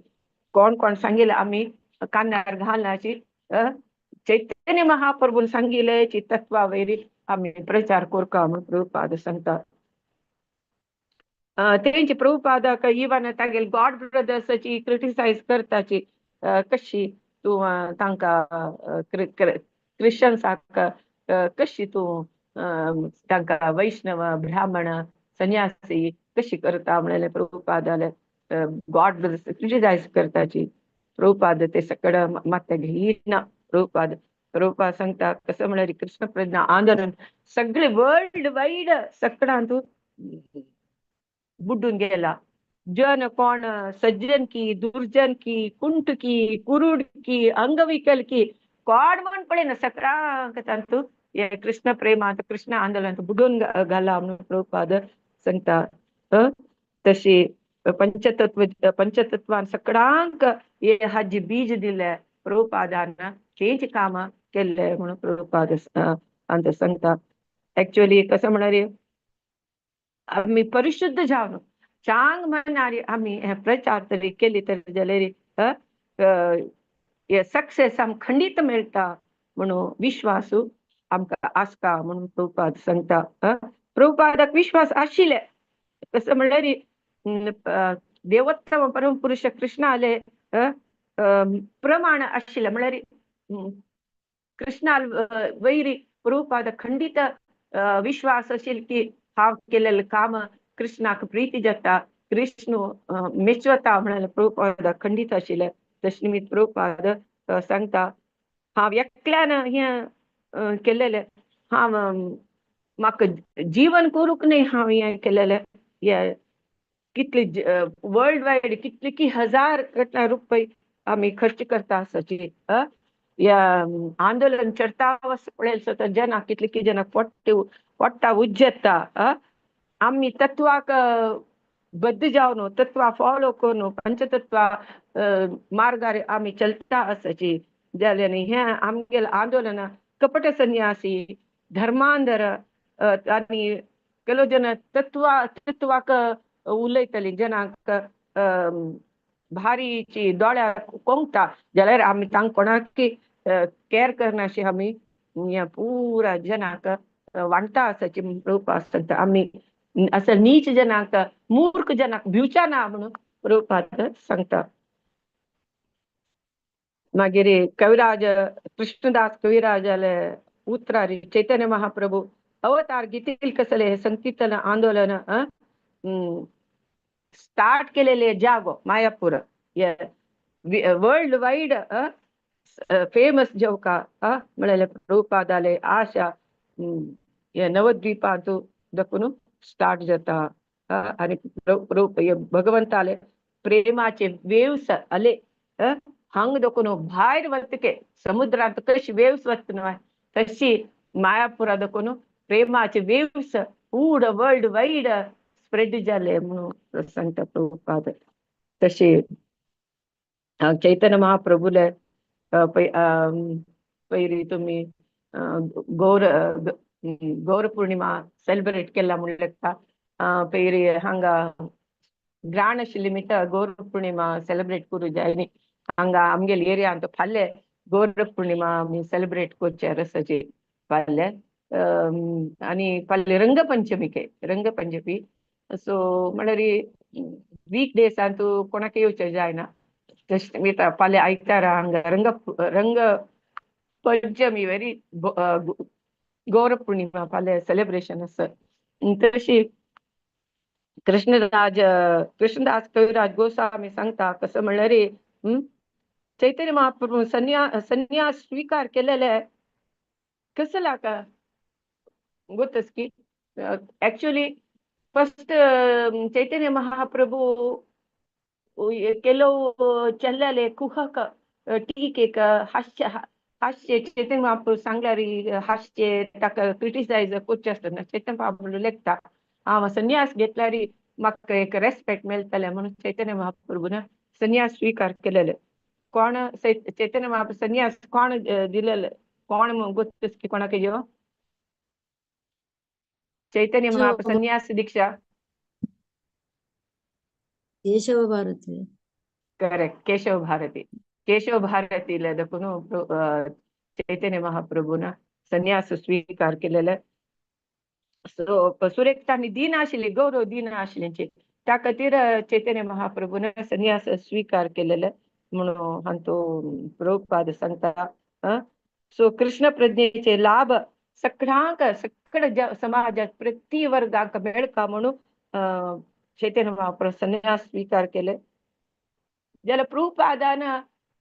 कोण कोण सांगिल्लें आमी कानार घालनाची चैतन्य महाप्रभून सांगिल्लें तत्वा वयर आमी प्रचार करका म्हूण प्रभुपाद सांगता. तेंचे प्रभुपादाक इवन तागेले गॉड ब्रदर्साची क्रिटिसायज करताची कशी तूं तांकां क्रिश्चन्साक कशी तूं तांकां वैष्णव ब्राह्मण संन्यासी कशी करता म्हणलें प्रभुपादाले गॉड ब्रदर्स क्रिटिसायज करताची. प्रभुपाद ते सगळं मात्य घेयना. प्रभुपाद प्रभुपाद सांगता कसं म्हळ्यार कृष्ण प्रज्ञा आंदोलन सगळे वर्ल्ड वायड सगळ्यांत बुडून गेला. जन कोण सज्जन की दुर्जन की कुंठ की कुरुड की अंगविकल की कोण म्हण पळयना सगळ्यांक तांतू हे कृष्ण प्रेमांत कृष्ण आंदोलन बुडून घाला म्हणून प्रभुपाद सांगता. तशी पंचतत्व पंचतत्वान सगळ्यांक हे हाजी बीज दिले प्रभुपादान तेंच काम केल्ले म्हणून प्रभुपाद आमकां सांगता. एक्चुअली कसं म्हळ्यार आमी परिशुद्ध जावन चांग मनारी आमी हे प्रचार तरी केली तर जाल्यार हे सक्सेस आमकां खंडीत मेळटा म्हणून विश्वास आमकां आसता म्हणून प्रभुपाद सांगता. प्रभुपादाक विश्वास आशिल्ले. कसं म्हणल्यार देवोत्तम परमपुरुष कृष्णाले प्रमाण आशिल्लें. म्हणल्यार कृष्णा वैरी प्रभुपाद खंडित विश्वास आशिल्लो की हांव केलेलें काम कृष्णाक प्रीती जाता, कृष्ण मेचवता म्हळ्यार प्रभुपाद खंडीत आशिल्लें. तशें निमित्त प्रभुपाद सांगता हांव एकल्यान हें केलेलें, हांव म्हाका जीवन करूंक न्हय हांव हें केलेलें. हे कितले वर्ल्ड वायड कितले की हजार कटना रुपये आमी खर्च करता आसाची. ह्या आंदोलन चडता पळयलें तर जना कितले की जना पोट्टे पोट्टा उज्जेता. आमी तत्वाक बद्द जावन तत्वा फॉलो करून पंचतत्वा मार्गार आमी चलता आसाची. जाल्यार हें आमगेलें आंदोलन कपट संन्यासी धर्मांधर आनी ಕೆಲವು ಜನ तत्वाक उलयतली जनांक भारीची दोळ्याक कोंकता जाल्यार आमी तांकां कोणाक कॅर करनाशी आमी ह्या पुरा जनाक वांट्टा आसाची. प्रभुपाद सांगता आमी असं नीच जनांक मूर्ख जनाक भिवच्या ना म्हणून प्रभुपाद सांगता. मागीर कविराज कृष्णदास कविराजाले उतरारी चैतन्य महाप्रभू अवतार घेतील कसले हे संकीर्तन आंदोलन स्टार्ट केलेले जागो मायापूर वर्ल्ड वाईड फेमस जेवका म्हळ्यार प्रभुपादाले आशा हे नवद्वीपांतू दखून स्टार्ट जाता. आनी भगवंताले प्रेमाचे वेव्स आले हांग दखून भायर वतके समुद्रांत कशी वेव्स वता न्हय तशी मायापुरा दखून प्रेमाचे वेव्स पूर्ण वर्ल्ड वाईड स्प्रेड जाले म्हणून सांगता प्रभुपाद. तशे चैतन्य महाप्रभूले पयली तुमी गौर गौर पौर्णिमा सेलिब्रेट केला म्हण लेगता. पयली हांगा ग्राण आशिल्ली निमित्त गौर पौर्णिमा सेलिब्रेट करूं जाय न्ही. हांगा आमगेले एरियांत फाल्यां गौर पौर्णिमा आमी सेलिब्रेट करचे रसाची फाल्यां. आनी फाल्यां रंगपंचमी के रंगपंचमी. सो म्हणल्यार वीक डेजांत कोणाक येवचें जायना. तशें निमित्त फाल्यां आयतारा हांगा रंग रंग पंचमी व्हेरी गौर पौर्णिमा फाल्यां सेलिब्रेशन आसा. तशी कृष्णराज कृष्णदास कविराज गोस्वामी सांगता कसं म्हणल्यार चैतन्य महाप्रभू संन्यास स्वीकार केलेले कसं लाका गोतस की ऍक्च्युली फर्स्ट चैतन्य महाप्रभू ಕೆಲವು ಚೆಲ್ಲಲೆ ಕುಹಕ टीकेक हास्य हास्य चैतन्य महाप्रभू सांगल्यार हास्य ताका क्रिटिसायज करचें आसतना चैतन्य महाप्रभू लेखता हांव संन्यास घेतल्यार म्हाका एक रेस्पेक्ट मेळटलें म्हणून चैतन्य महाप्रभून संन्यास स्वीकार केलेले. कोण चैतन्य महाप्रभू संन्यास कोण दिलेले कोण गोतस की कोणाक यो चैतन्य महाप्रभू संन्यास दीक्षा केशव भारती. करेक्ट, केशव भारती. केशव भारतीला देखून चैतन्य महाप्रभून संन्यास स्वीकार केलेले. सो सुरेखतांनी दिनाशिल्ली गौरव दिनाशिल्ली त्या खातीर चैतन्य महाप्रभून संन्यास स्वीकार केलेले म्हणून हांतो प्रभुपाद सांगता. सो कृष्ण प्रज्ञेचे लाभ सगळ्यांक सगळ्या समाजात प्रति वर्गाक मेळका म्हणून चैतन्य महाप्रभू संन्यास स्वीकार केले. जाल्यार प्रभुपादान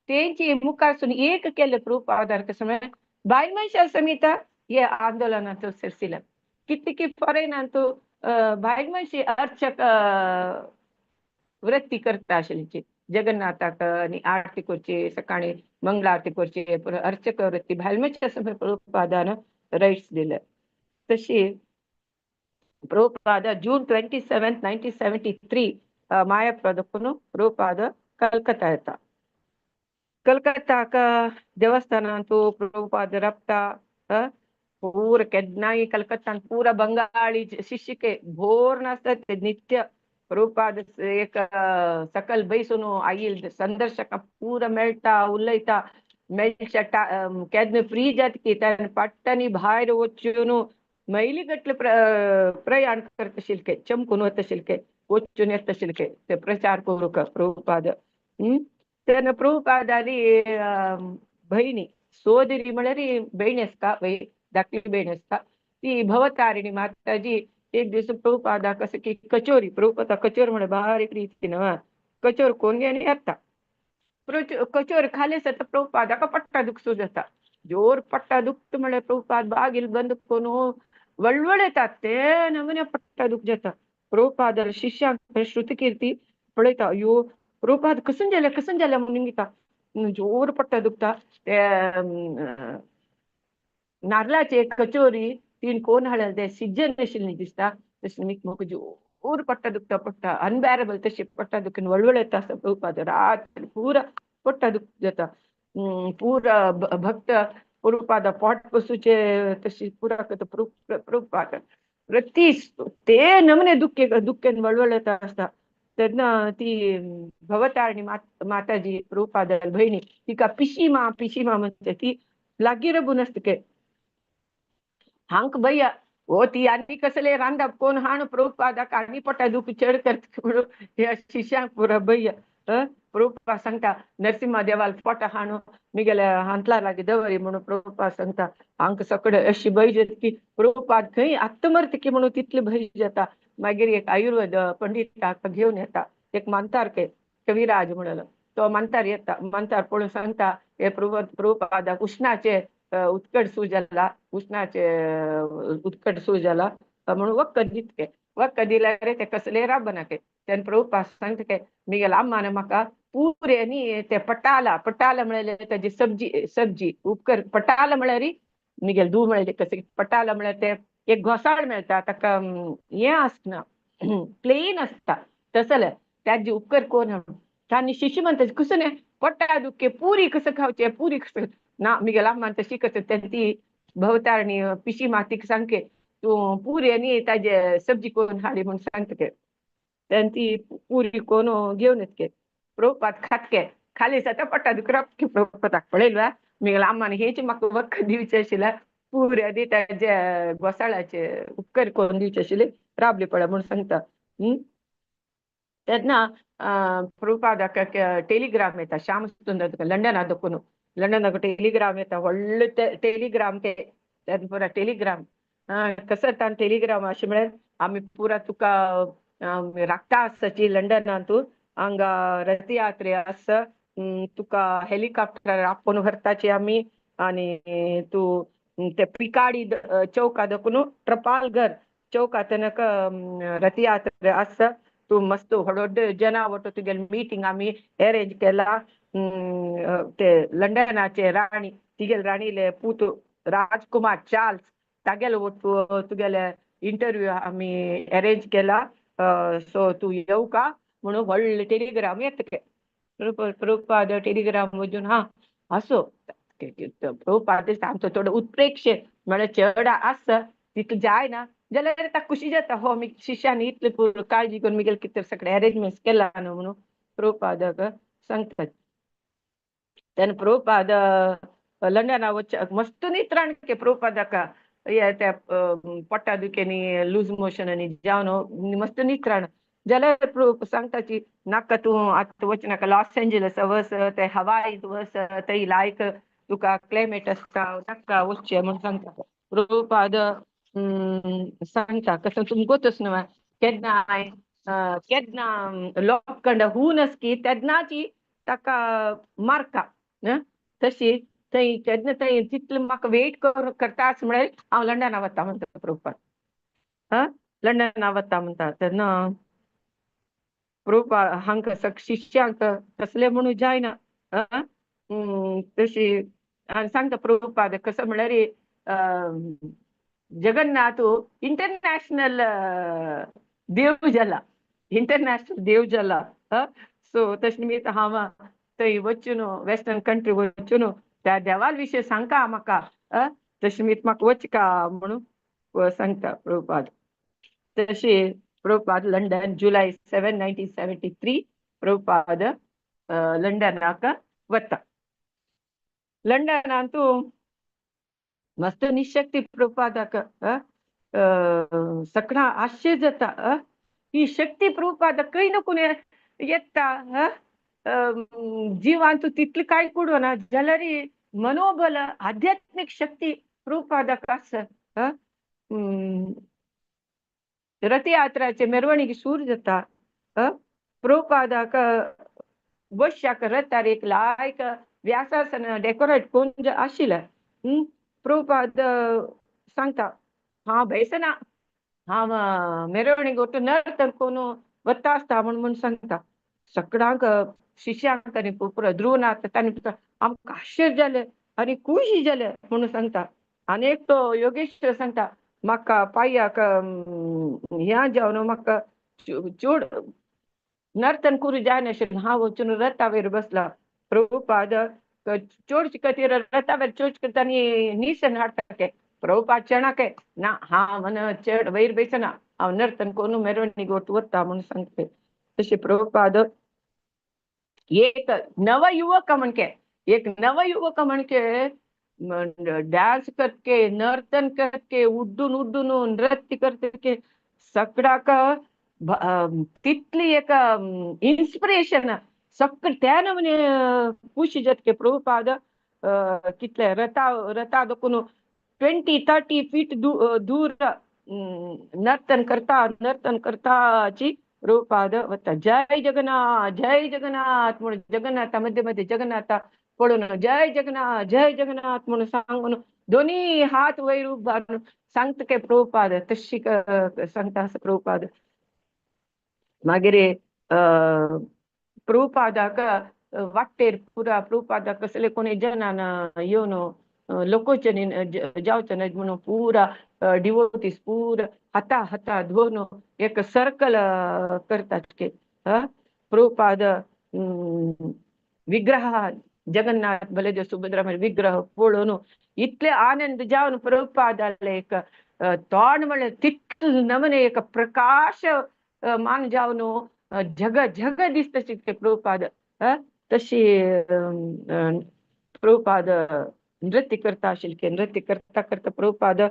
तेंची मुखारसून एक केले प्रभुपादान कसं म्हळ्यार बायल मनशां समिता हे आंदोलनांत सरसिले. कितकी फॉरेनांत बायल मनशी अर्चक वृत्ती करता आशिल्ली जगन्नाथाक आनी आरती करची सकाळी मंगला आरती करची अर्चक वृत्ती बायल मनशां समेत प्रभुपादान रायट्स दिले. तशी प्रभुपाद जून 27, 1973 मायापुर प्रभुपाद कलकत्ता येता. कलकत्ताक देवस्थानांतू प्रभुपाद रपता पूरा केन्नाय कलकत्तान पूरा बंगाली शिष्यके भोर नासता ते नित्य प्रभुपाद एक सकल बैसून आईल संदर्शक पूरा मेळटा उलयता. मेळच्या केन्ना फ्री जाता की तेन्ना पट्टनी भायर वचून मैली गटले प्रयाण करता शिल्के चमकून वता शिल्के वचून येता शिल्के ते प्रचार करूंक प्रभुपाद. तेन्ना प्रभुपादाली भयणी सोदरी म्हळ्यार भयण आसता, धाकटी भयण आसता ती भवतारिणी माताजी. एक दीस प्रभुपादाक अशें की कचोरी, प्रभुपादा कचोरी म्हळ्यार बारीक रीती न्हू, कचोर कोन्न आनी येता. कचोर खाली जाता प्रभुपादाक पट्टा दुखसो जाता, जोर पट्टा दुखता म्हळ्यार प्रभुपाद बागील बंद करून वळवळेतात ते नमुने पट्टा दुख जाता. प्रभुपाद शिष्यांक श्रुतकीर्ती पळयता, अयो प्रभुपाद कसून जालें कसून जालें म्हणून घेता, जोर पट्टा दुखता. ते नारलाचे कचोरी तीन कोण हाडले ते सिजन आशिल्लें दिसता, तशें म्हाका जोर पट्टा दुखता, पट्टा अनबॅरेबल तशें पट्टा दुखून वळवळेता आसता प्रभुपाद, रात पुरा पट्टा दुख जाता. पुरा भक्त प्रभुपादा पोट पसूचे तशी पुरा करता प्रभुपाद प्रति ते नमने दुःखे दुःखेन वळवळेता आसता. तेन्ना ती भवतारिणी माताजी प्रभुपादा भयणी तिका पिशीमा पिशीमा म्हणटा, ती लागीं रबून आसता के हांक भैया हो ती आनी कसले रांदप कोण हाण प्रभुपादाक आनी पोटा दुख चड करता म्हणून ह्या शिष्यांक पुरा भैया. प्रभुपाद सांगता नरसिंहा देवाल पोटा हाणू मिगेल्या हांतला लागीं दवरी म्हणून प्रभुपाद सांगता. हांकां सगळे अशी भंय जाता की प्रभुपाद खंय आत्त मरता की म्हणून तितली भंय जाता. मागीर एक आयुर्वेद पंडिताक घेवन येता, एक मांतार के कविराज म्हणून तो मांतार येता. मांतार पळोवन सांगता हे प्रभुपादाक उष्णाचे उत्कट सूज जाला, उष्णाचे उत्कट सूज जाला म्हणून वखद दितके. वखद दिल्यार ते कसले राबना के. तेन्ना प्रभुपाद सांगता के मिगेल अम्मान म्हाका पुरे न्ही ते पटाला, पटाला म्हळ्यार ताजी सब्जी, सब्जी उपकर पटाला म्हळ्यार मिगेल धूव म्हळ्यार कशें पटाला म्हळ्यार ते एक घोसाळ मेळटा, ताका हें आसना प्लेन आसता तसले ताजी उपकर कोण तांणी शिष्य म्हणटा कसो न्ही पोटा दुखे पुरी कसं खावचें पुरी कसं ना मिगेल अम्मान तशी कसं. तेन्ना ती भवतारणी पिशी मातीक सांगके तूं पुरी आनी ताजे सब्जी कोण हाडी म्हूण सांगता के. तेन्ना ती पुरी कोण घेवन येतके प्रभुपाद खातके खाली जाता पोटा दुख राबके प्रभुपादाक पळयलो मिगेल अम्मान हेच म्हाका वखद दिवचें आशिल्लें पुरी आनी ताजे घोसाळ्याचे उपकर कोण दिवचे आशिल्ले राबली पळय म्हूण सांगता. तेन्ना प्रभुपादाक टेलिग्राम येता श्याम सुंदर लंडना दाखोवन, लंडनाक टेलिग्राम येता व्हडले टेलिग्राम ते तेन्ना पुरा टेलिग्राम कसं तान टेलिग्राम अशें म्हळ्यार आमी पुरा तुका राखता आसची लंडनांत तूं हांगा रथयात्रे आसा तुका हेलिकॉप्टर आपोवन व्हरताची आमी आनी तूं ते पिकाडी चौका दाखोवन ट्रपालगर चौका तेनका रथयात्रा आसा तूं मस्त व्हड व्हड जना वटो तुगेले मिटींग आमी अरेंज केला. ते लंडनाचे राणी तिगेले राणीले पूत राजकुमार चार्ल्स तागेले वटू तुगेले इंटरव्यू आमी अरेंज केला, सो तूं येवका का म्हणून व्हडले टेलिग्राम येता ते. प्रभुपाद टेलिग्राम वचून हा असो प्रभुपाद आमचो थोडो उत्प्रेक्ष म्हळ्यार चड आसा तितलें जायना जाल्यार ताका खुशी जाता हो मी शिष्यान इतले काळजी करून मिगेले कितें सगळें अरेंजमेंट्स केला न्हू म्हणून प्रभुपादाक सांगतात. तेन्ना प्रभुपाद लंडना वच मस्त नित्राण के प्रभुपादाक हे त्या पोटा दुखेनी लूज मोशन आनी जावन मस्त नित्राण जाल्यार सांगता की नाका तूं आतां वचनाका लॉस एंजलस वच ते हवाई वच थंय लायक तुका क्लायमेट आसता नाका वचचें म्हूण सांगता. प्रभुपाद सांगता कसं तुमकोच न्हू केन्ना केन्ना लोखंड हून आसकी तेन्नाची ताका मारता तशी थंय केन्ना थंय तितलें म्हाका वेट करता आस म्हळ्यार हांव लंडना वता म्हणटा प्रभुपाद. हा लंडना वता म्हणटा तेन्ना प्रभुपाद हांकां सग शिष्यांक तसलें म्हणून जायना तशी आनी सांगता प्रभुपाद कसो म्हळ्यार जगन्नाथ इंटरनॅशनल देव जाला, इंटरनॅशनल देव जाला. सो तशें निमित्त हांव थंय वचून वेस्टर्न कंट्री वचून त्या देवाल विशय सांगता म्हाका तशें निमित्त म्हाका वचका म्हणून सांगता प्रभुपाद. तशी प्रभुपाद लंडन जुलय 7 1973 प्रभुपाद लंडनाक वता. लंडनांतू मस्त निशक्ती प्रभुपादाक सगळा आश्चर्य जाता ही शक्ती प्रभुपादाक खंय नको येता. जिवांतू तितली काय ना जाल्यार मनोबल आध्यात्मिक शक्ती प्रभुपादाक आसा. रथयात्राचे मिरवणीक सूर जाता. प्रभुपादाक बश्याक रथार एक लायक व्यासासन डेकोरेट करून आशिल्लें. प्रभुपाद सांगता हांव बेसना, हांव मिरवणीक वता नर्तन करून वता आसता म्हूण म्हूण सांगता. सगळ्यांक शिष्यांक आनी ध्रुवनाथ तांणी आमकां आश्चर्य जालें आनी खुशी जालें म्हणून सांगता. आनी एक तो योगेश्वर सांगता म्हाका पांयाक ह्या जावन म्हाका चड नर्तन करूं जायनाशिल्लें, हांव वचून रथावेर बसला. प्रभुपाद चोड खातीर रथावेर चोड करता आनी निसन हाडटा के प्रभुपाद चणाके ना हांव म्हण चड वयर बेसना, हांव नर्तन करून मिरवणीक वता म्हणून सांगते. तशें प्रभुपाद एक नवयुवक म्हणके, एक नवयुवक म्हणके डान्स करके नर्तन करके उड्डून उड्डून नृत्य करके सगळ्याक तितली एक इन्स्पिरेशन सगळें त्या नमूने खुशी जातके प्रभुपाद कितले रथा रथा दोकून 20-30 फीट दूर नर्तन करता नर्तन करताची प्रभुपाद वता. जय जगन्नाथ जय जगन्नाथ म्हणून जगन्नाथा मध्ये मध्ये जगन्नाथा पळोवन जय जगन्नाथ जय जगन्नाथ म्हणून सांगून दोन्ही हात वयर उबारून सांगता के प्रभुपाद तशी सांगता आसा प्रभुपाद. मागीर प्रभुपादाक वाटेर पुरा प्रभुपादाक कसले कोणी जनान येवन लोकोचनी जावचे न्हय म्हणून पुरा डिवोटीस पुरा हाता हाता धरून एक सर्कल करतात के. प्रभुपाद विग्रह जगन्नाथ बलदेव सुभद्रा विग्रह पळोवन इतले आनंद जावन प्रभुपादाले एक तोंड म्हणल्यार तितले नमने एक प्रकाश मान जावन जग जग दिसता ते प्रभुपाद. तशी प्रभुपाद नृत्य करता आशिल्ले. नृत्य करता करता प्रभुपाद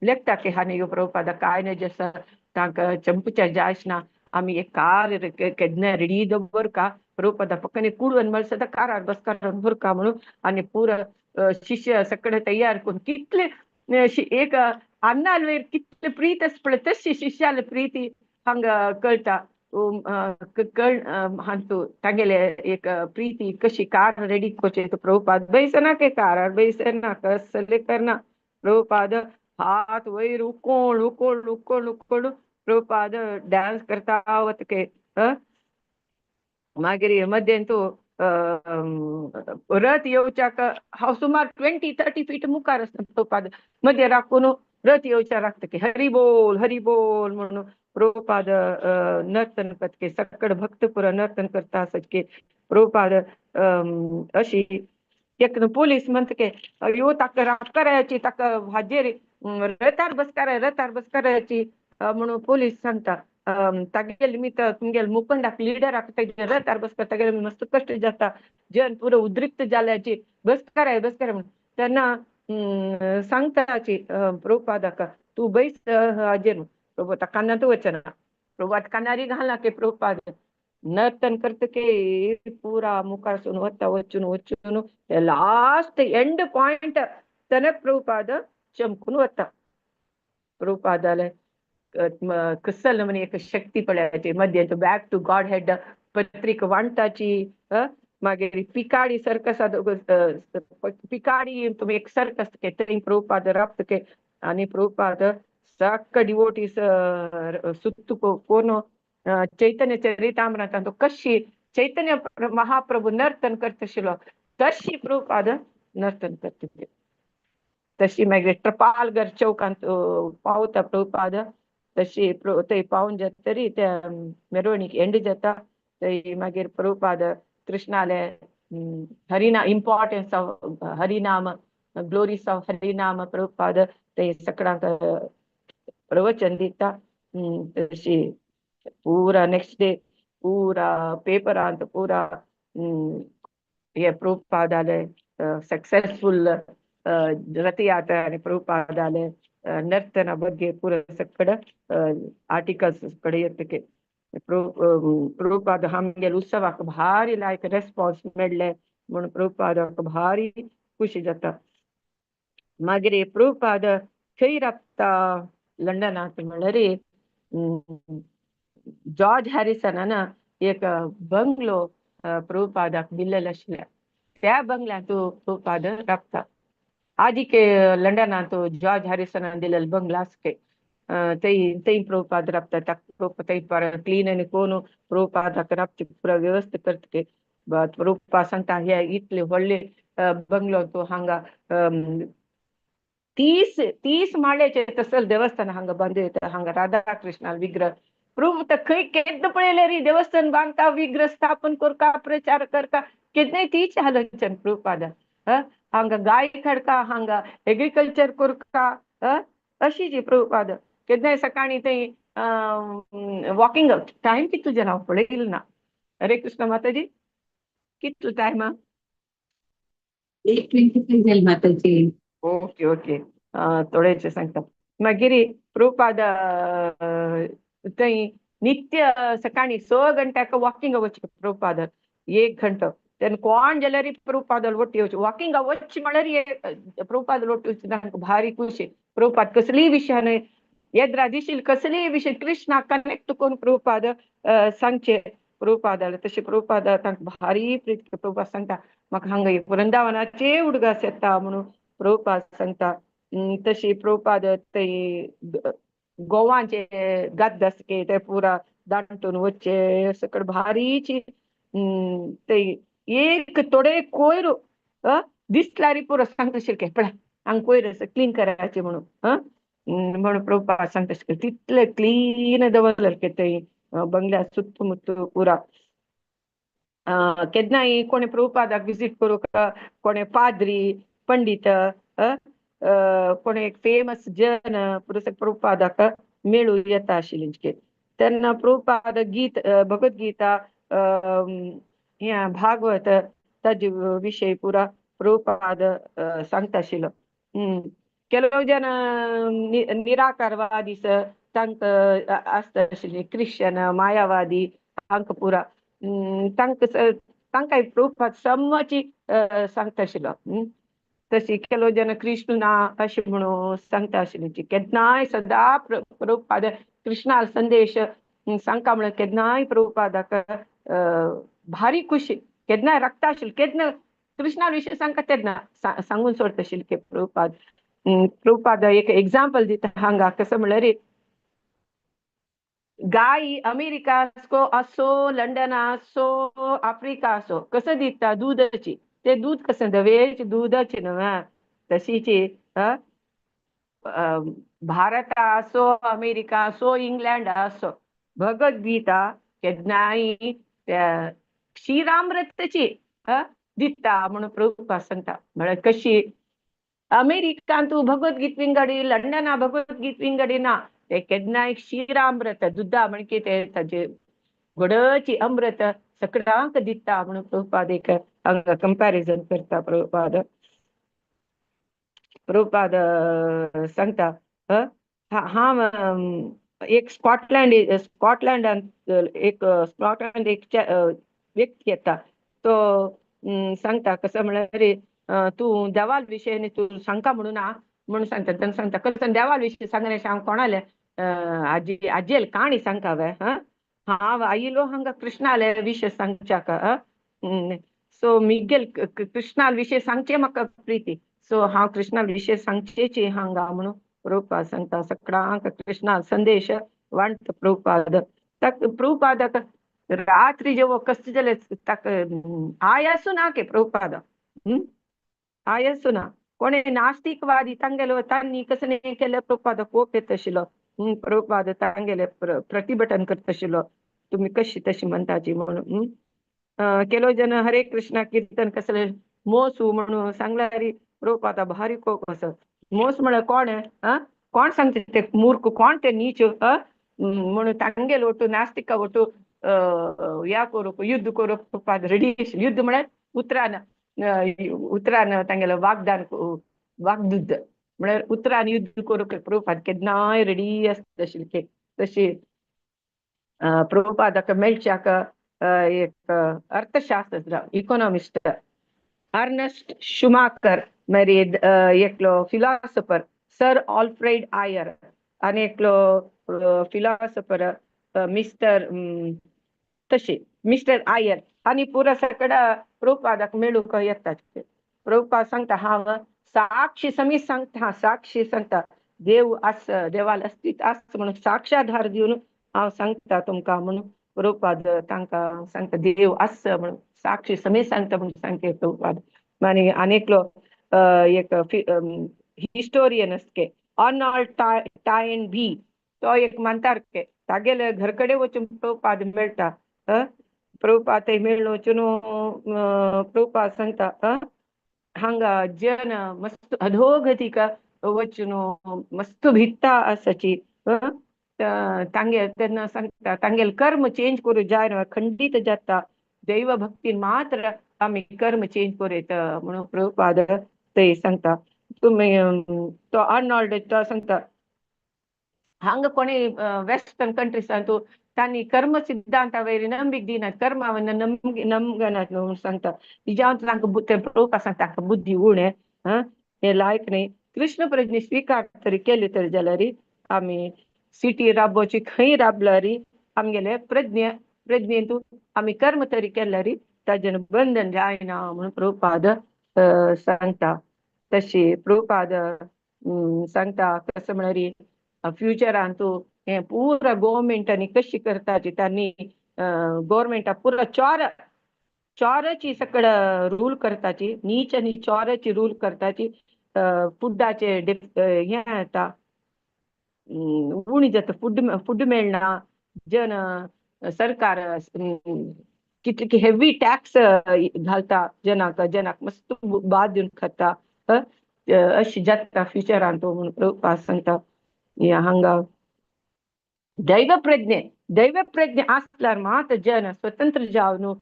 लेखता की हांवें ह्यो प्रभुपाद कांय न्हय जसो तांकां चंपूच्या जायना आमी एक कार केन्ना रेडी दवरका प्रभुपादा पक्कने कुडवन मेळसता कारार बसकार भरका म्हणून आनी पुरा शिष्य सगळे तयार करून कितले एक अन्नाल कितले प्रीत आसा पळय तशी शिष्याले प्रीती हांगा कळटा. कळ हांतू तागेले एक प्रीती कशी कार रेडी करचे. प्रभुपाद बैसना के कारार बैसना कसले करना. प्रभुपाद हात वयर उकोण उकोण उकोण उकोण प्रभुपाद डान्स करता वतके. मागीर मध्यंतू रथ येवच्याक हांव सुमार 20-30 फीट मुखार आसता प्रभुपाद मदीं राखून रथ येवच्या राखता की हरी बोल हरी बोल म्हणून प्रभुपाद नर्तन करतके सगळे भक्त पुरा नर्तन करता आसत की प्रभुपाद अशी एक पोलीस म्हणटा की यो ताका राखकाराची ताका हाजेर रथार बसकाराय रथार बसकारायची म्हणून पोलीस सांगता. तागेले निमित्त तुमगेले मुखंडाक लिडराक ताजे रथार बसकार तागेले मस्त कश्ट जाता जन पुरो उद्रिक्त जाल्याची बसकाराय बसकाराय म्हणून तेन्ना सांगताची प्रभुपादाक तूं बैस हाजेर. प्रभुपाद कानांत वचना प्रभुपाद कानारी घालना की प्रभुपाद नर्तन करतके पुरा मुखारसून वता वचून वचून लास्ट एंड पॉयंट तनक प्रभुपाद चमकून वता. प्रभुपादाले कसल म्हण एक शक्ती पळयाची मध्यंत बॅक टू गॉड हेड पत्रिका वांटाची. मागीर पिकाडी सर्कस पिकाडी तुमी एक सर्कस थंय प्रभुपाद राबतके आनी प्रभुपाद सगळे डिवोटीस सुत्तू कोण चैतन्य चरितामृतांत कशी चैतन्य महाप्रभू नर्तन करताशिल्लो तशी प्रभुपाद नर्तन करता. तशी मागीर ट्रपालगर चौकांत पावता प्रभुपाद तशी थंय पावून जातरी त्या मिरवणीक एंड जाता. थंय मागीर प्रभुपाद कृष्णाले हरिना इम्पॉर्टन्स ऑफ हरिनाम ग्लोरीस ऑफ हरिनाम प्रभुपाद थंय सगळ्यांक प्रवचन दिता. तशी पुरा नेक्स्ट डे पुरा पेपरांत पुरा हे प्रभुपादाले सक्सेसफुल रथयात्रा आणि प्रभुपादाले ನರ್ತನ ಬಗ್ಗೆ ಪೂರ ಸಕ್ಕಡ ಆರ್ಟಿಕಲ್ಸ್ ಕಡೆ ಎತ್ತಕ್ಕೆ ಪ್ರಭುಪಾದ आमगेले उत्सवाक भारी लायक रेस्पॉन्स मेळ्ळे म्हणून प्रभुपादाक भारी खुशी जाता. मागीर प्रभुपाद खंय राबता लंडनांत म्हणल्यार जॉर्ज हॅरिसनान एक बंगलो प्रभुपादाक दिल्लेलो आशिल्ले. त्या बंगल्यांत प्रभुपाद राबता. आदिके लंडनांत जॉर्ज हॅरिसनान दिलेलो बंगलो आसके थंय थंय प्रभुपाद राबता. ताका थंय क्लीन आनी कोण प्रभुपादाक राबचे पुरा व्यवस्था करता. प्रभुपाद सांगता हे इतले व्हडले बंगलो तो हांगा 30 माळ्याचे तसल देवस्थान हांगा बांदू येता. हांगा राधा कृष्णा विग्रह प्रभु तर खंय केद्द पळयलें री देवस्थान बांदता, विग्रह स्थापन करता, प्रचार करता, केन्नाय तीच आलोचन प्रभुपाद. हांगा गाय खडका, हांगा एग्रीकल्चर करता, अशी जी प्रभुपाद. केन्नाय सकाळी थंय वॉकिंग टायम कितलो जालो हांव पळयलें ना. हरे कृष्ण माताजी, कितलो टायम? 8:25 जाले माताजी. ओके ओके, थोडेशें सांगता. मागीर प्रभुपाद थंय नित्य सकाळी 6 घंट्याक वॉकिंग वचचे प्रभुपाद, 1 घंटो. तेन्ना कोण जाल्यार प्रभुपादाल वट्टी वचचे वॉकिंग वच म्हळ्यार प्रभुपाद वट्टी वचचे तांकां भारी खुशी. प्रभुपाद कसलीय विशय न्हय येद्रा दिशील कसलीय विशय कृष्णा कनेक्ट करून प्रभुपाद सांगचे प्रभुपादाले. तशें प्रभुपाद तांकां भारी प्रीत. प्रभुपाद सांगता म्हाका हांगा एक वृंदावनाचे उडगास येता म्हणून प्रभुपाद सांगता. तशी प्रभुपाद थंय गोवाचे गद्द आसके ते पुरा दांटून वचचे सकड भारीची. थंय एक थोडे कोयर दिसल्यार पुरो सांगता शिरके पळय हांगा कोयर आसा क्लीन करायचे म्हणून. म्हणून प्रभुपाद सांगता शिरके तितले क्लीन दवरले थंय बंगल्या सुत्तू मुत्तू पुरा. केन्नाय कोणे प्रभुपादाक विजीट करूंक कोणे पाद्री पंडित कोणे एक फेमस जन पुरुष प्रभुपादाक मेळू येता आशिल्ले. तेन्ना प्रभुपाद गीत भगवद्गीता हें भागवत ताजे विशय पुरा प्रभुपाद सांगता आशिल्लो. ಕೆಲವು ಜನ निराकारवादी तांकां आसता आशिल्ले क्रिश्चन मायावादी तांकां पुरा तांकां तांकां प्रभुपाद समची सांगता आशिल्लो. तशी ಕೆಲವು जन कृष्ण ना अशें म्हणून सांगता आशिल्ले. केन्नाय सदा प्रभुपाद कृष्णा संदेश सांगता म्हणल्यार केन्नाय प्रभुपादाक भारी खुशी. केन्नाय रगता आशिल्लें केन्ना कृष्णा विशय सांगता तेन्ना सांगून सोडता आशिल्ले प्रभुपाद. प्रभुपाद एक एग्जाम्पल दिता हांगा कसो म्हणल्यार गाय अमेरिका असो लंडन असो आफ्रिका असो कसं दिता दूधाची, ते दूध कसं धवेच दूधाची न्हय तशीची भारत असो अमेरिका असो इंग्लंड असो भगवद्गीता केन्नाय क्षीरामृतची दिता म्हणून प्रभुपाद सांगता. म्हळ्यार कशी अमेरिकांत भगवद्गीत विंगडी, लंडना भगवद्गीत विंगडी ना, ते केन्नाय क्षीरामृत दुधा म्हणजे ते ताजे गोडची अमृत सगळ्यांक दिता म्हणून प्रभुपाद एक हांगा कंपॅरिझन करता. प्रभुपाद प्रभुपाद सांगता हांव एक स्कॉटलँड स्कॉटलँडांत एक स्कॉटलँड एक व्यक्ती येता तो सांगता कसं म्हळ्यार तूं देवाल विशय तूं सांगता म्हणून ना म्हणून सांगता. तेन्ना सांगता कसं देवाल विशय सांगले हांव कोणाले आजी आजयेल काणी सांगता वे हांव आयिलो हांगा कृष्णाले विशय सांगच्याक. सो मिगेल कृष्णाल विशय सांगचे म्हाका प्रिती, सो हांव कृष्णाल विशय सांगचेची हांगा म्हणून प्रभुपाद सांगता. सगळ्यांक कृष्णा संदेश वांट प्रभुपाद. ताका प्रभुपादाक रात्री जेवो कश्ट जाले ताका आयासू ना के प्रभुपाद आयासू ना. कोणे नास्तिकवादी तांगेलो तांणी कसं केलें प्रभुपाद कोप येत आशिल्लो. प्रभुपाद तांगेले प्रतिभटन करता आशिल्लो तुमी कशी तशी म्हणटाची म्हणून. ಕೆಲವು जन हरे कृष्णा कीर्तन कसले मोसू म्हणून सांगल्यार प्रभुपादा भारी कोप असो. मोस म्हळ्यार कोण कोण सांगता ते मूर्ख कोण ते नीच म्हणून तांगेल ಒಟ್ಟು नास्तिका ಒಟ್ಟು या करूंक युद्ध करूंक प्रभुपाद रेडी. युद्ध म्हळ्यार उतरान उतरान तांगेलो वागदान, वागदुद्ध म्हळ्यार उतरान युद्ध करूंक प्रभुपाद केन्नाय रेडी आसता आशिल्ले. तशी प्रभुपादाक मेळच्याक एक अर्थशास्त्र इकॉनॉमिस्ट अर्नस्ट शुमाकर, मागीर एकलो फिलॉसफर सर ऑल्फ्रेड आयर आनी एकलो फिलॉसफर मिस्टर, तशी मिस्टर आयर आनी पुरा सकड प्रभुपादाक मेळूंक येता. प्रभुपाद सांगता, हांव साक्षी समीत सांगता, साक्षी सांगता, देव आस, देवाल अस्तित्व आस म्हणून साक्षाधार दिवन हांव सांगता तुमकां म्हणून प्रभुपाद तांकां सांगता. देव आस म्हणून साक्षी समेत सांगता म्हणून सांगता प्रभुपाद. आनी आनी एकलो एक हिस्टोरियन आसके अर्नॉल्ड टायन बी, तो एक मानतारके, तागेले घर कडेन वचून प्रभुपाद मेळटा. प्रभुपाद थंय मेळून वचून प्रभुपाद सांगता, हांगा जन मस्त अधोगतीक वचून मस्त भित्ता आसाची. तांगे तेन्ना सांगता, तांगेले कर्म चेंज करूं जाय, खंडीत जाता, दैव भक्तीन मात्र आमी कर्म चेंज करूं येता म्हणून प्रभुपाद ते सांगता. तुमी तो अर्नॉल्ड तो सांगता, हांगा कोणी वेस्टर्न कंट्रीसान तूं तांणी कर्म सिद्धांता वयर नंबीक दिनात, कर्मा नमगनात म्हणून सांगता. हिज्यान तांकां ते प्रभुपाद सांगता, तांकां बुद्धी उणें, हे लायक न्ही. कृष्ण प्रज्ञे स्विकार तरी केले तर जाल्यार आमी सिटी राबोवची, खंय राबल्यार आमगेले प्रज्ञे प्रज्ञेंतू आमी कर्म तरी केल्यार ताजें बंधन जायना म्हणून प्रभुपाद सांगता. तशी प्रभुपाद सांगता, कसं म्हळ्यार फ्युचरान तूं हें पुरा गोवोरमेंटांनी कशी करताची, तांणी गोवोरमेंटा पुरा चोर चोराची सगळं रूल करताची, नीच आनी चोराची रूल करताची. फुडाचे हें येता, उणी जाता, फूड फूड मेळना, जन सरकार कितले हेवी टॅक्स घालता जनाक, जनाक मस्त बाद दिवन खाता, अशी जाता फ्युचरान तो म्हणून प्रभुपाद सांगता. हांगा दैव प्रज्ञे, दैव प्रज्ञे आसल्यार मात जन स्वतंत्र जावन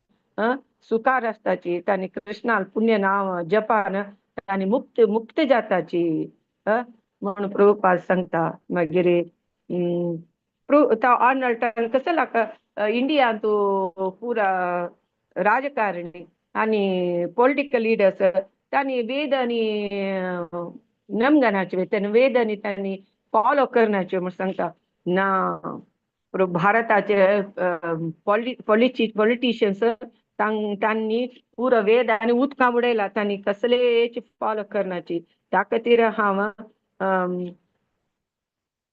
सुखार आसताची. तांणी कृष्णाल पुण्य नाव जपान तांणी मुक्त मुक्त जाताची म्हणून प्रभुपाद सांगता. मागीर अर्नल्टान कसं लाका इंडियांत पुरा राजकारणी आणि पॉलिटिकल लिडर्स तांणी वेद आनी नमगनाचे, त्यांनी वेद आनी त्यांनी फॉलो करण्याचे म्हणून सांगता. ना, भारताचे पॉलिटिशियन्स तांणी पुरो वेद आनी उदकां उडयला, तांणी कसलेच फॉलो करण्याची. त्या खातीर हांव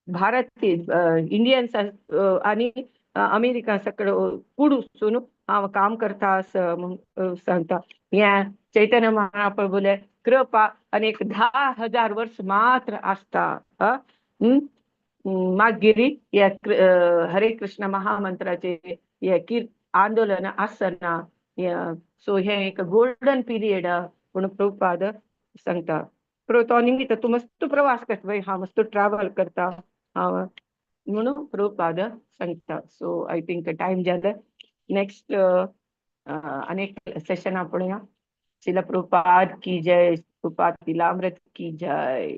भारत इंडियन्स आनी अमेरिका सगळं कूड वचून हांव काम करता असं म्हूण सांगता. हें चैतन्य महाप्रभुले कृपा आनी एक 10,000 वर्स मात्र आसता. मागीर हे हरे कृष्ण महामंत्राचे हे कीर आंदोलन आसना. सो हे एक गोल्डन पिरियड म्हणून प्रभुपाद सांगता. तो निमित्त तूं मस्त प्रवास करता, बाई हांव मस्त ट्रॅवल करता हांव म्हणून प्रभुपाद सांगता. सो I think time जालें. नेक्स्ट अनेक सेशन पळोवया. श्रील प्रभुपाद की जय. प्रभुपाद लीलामृत की जय.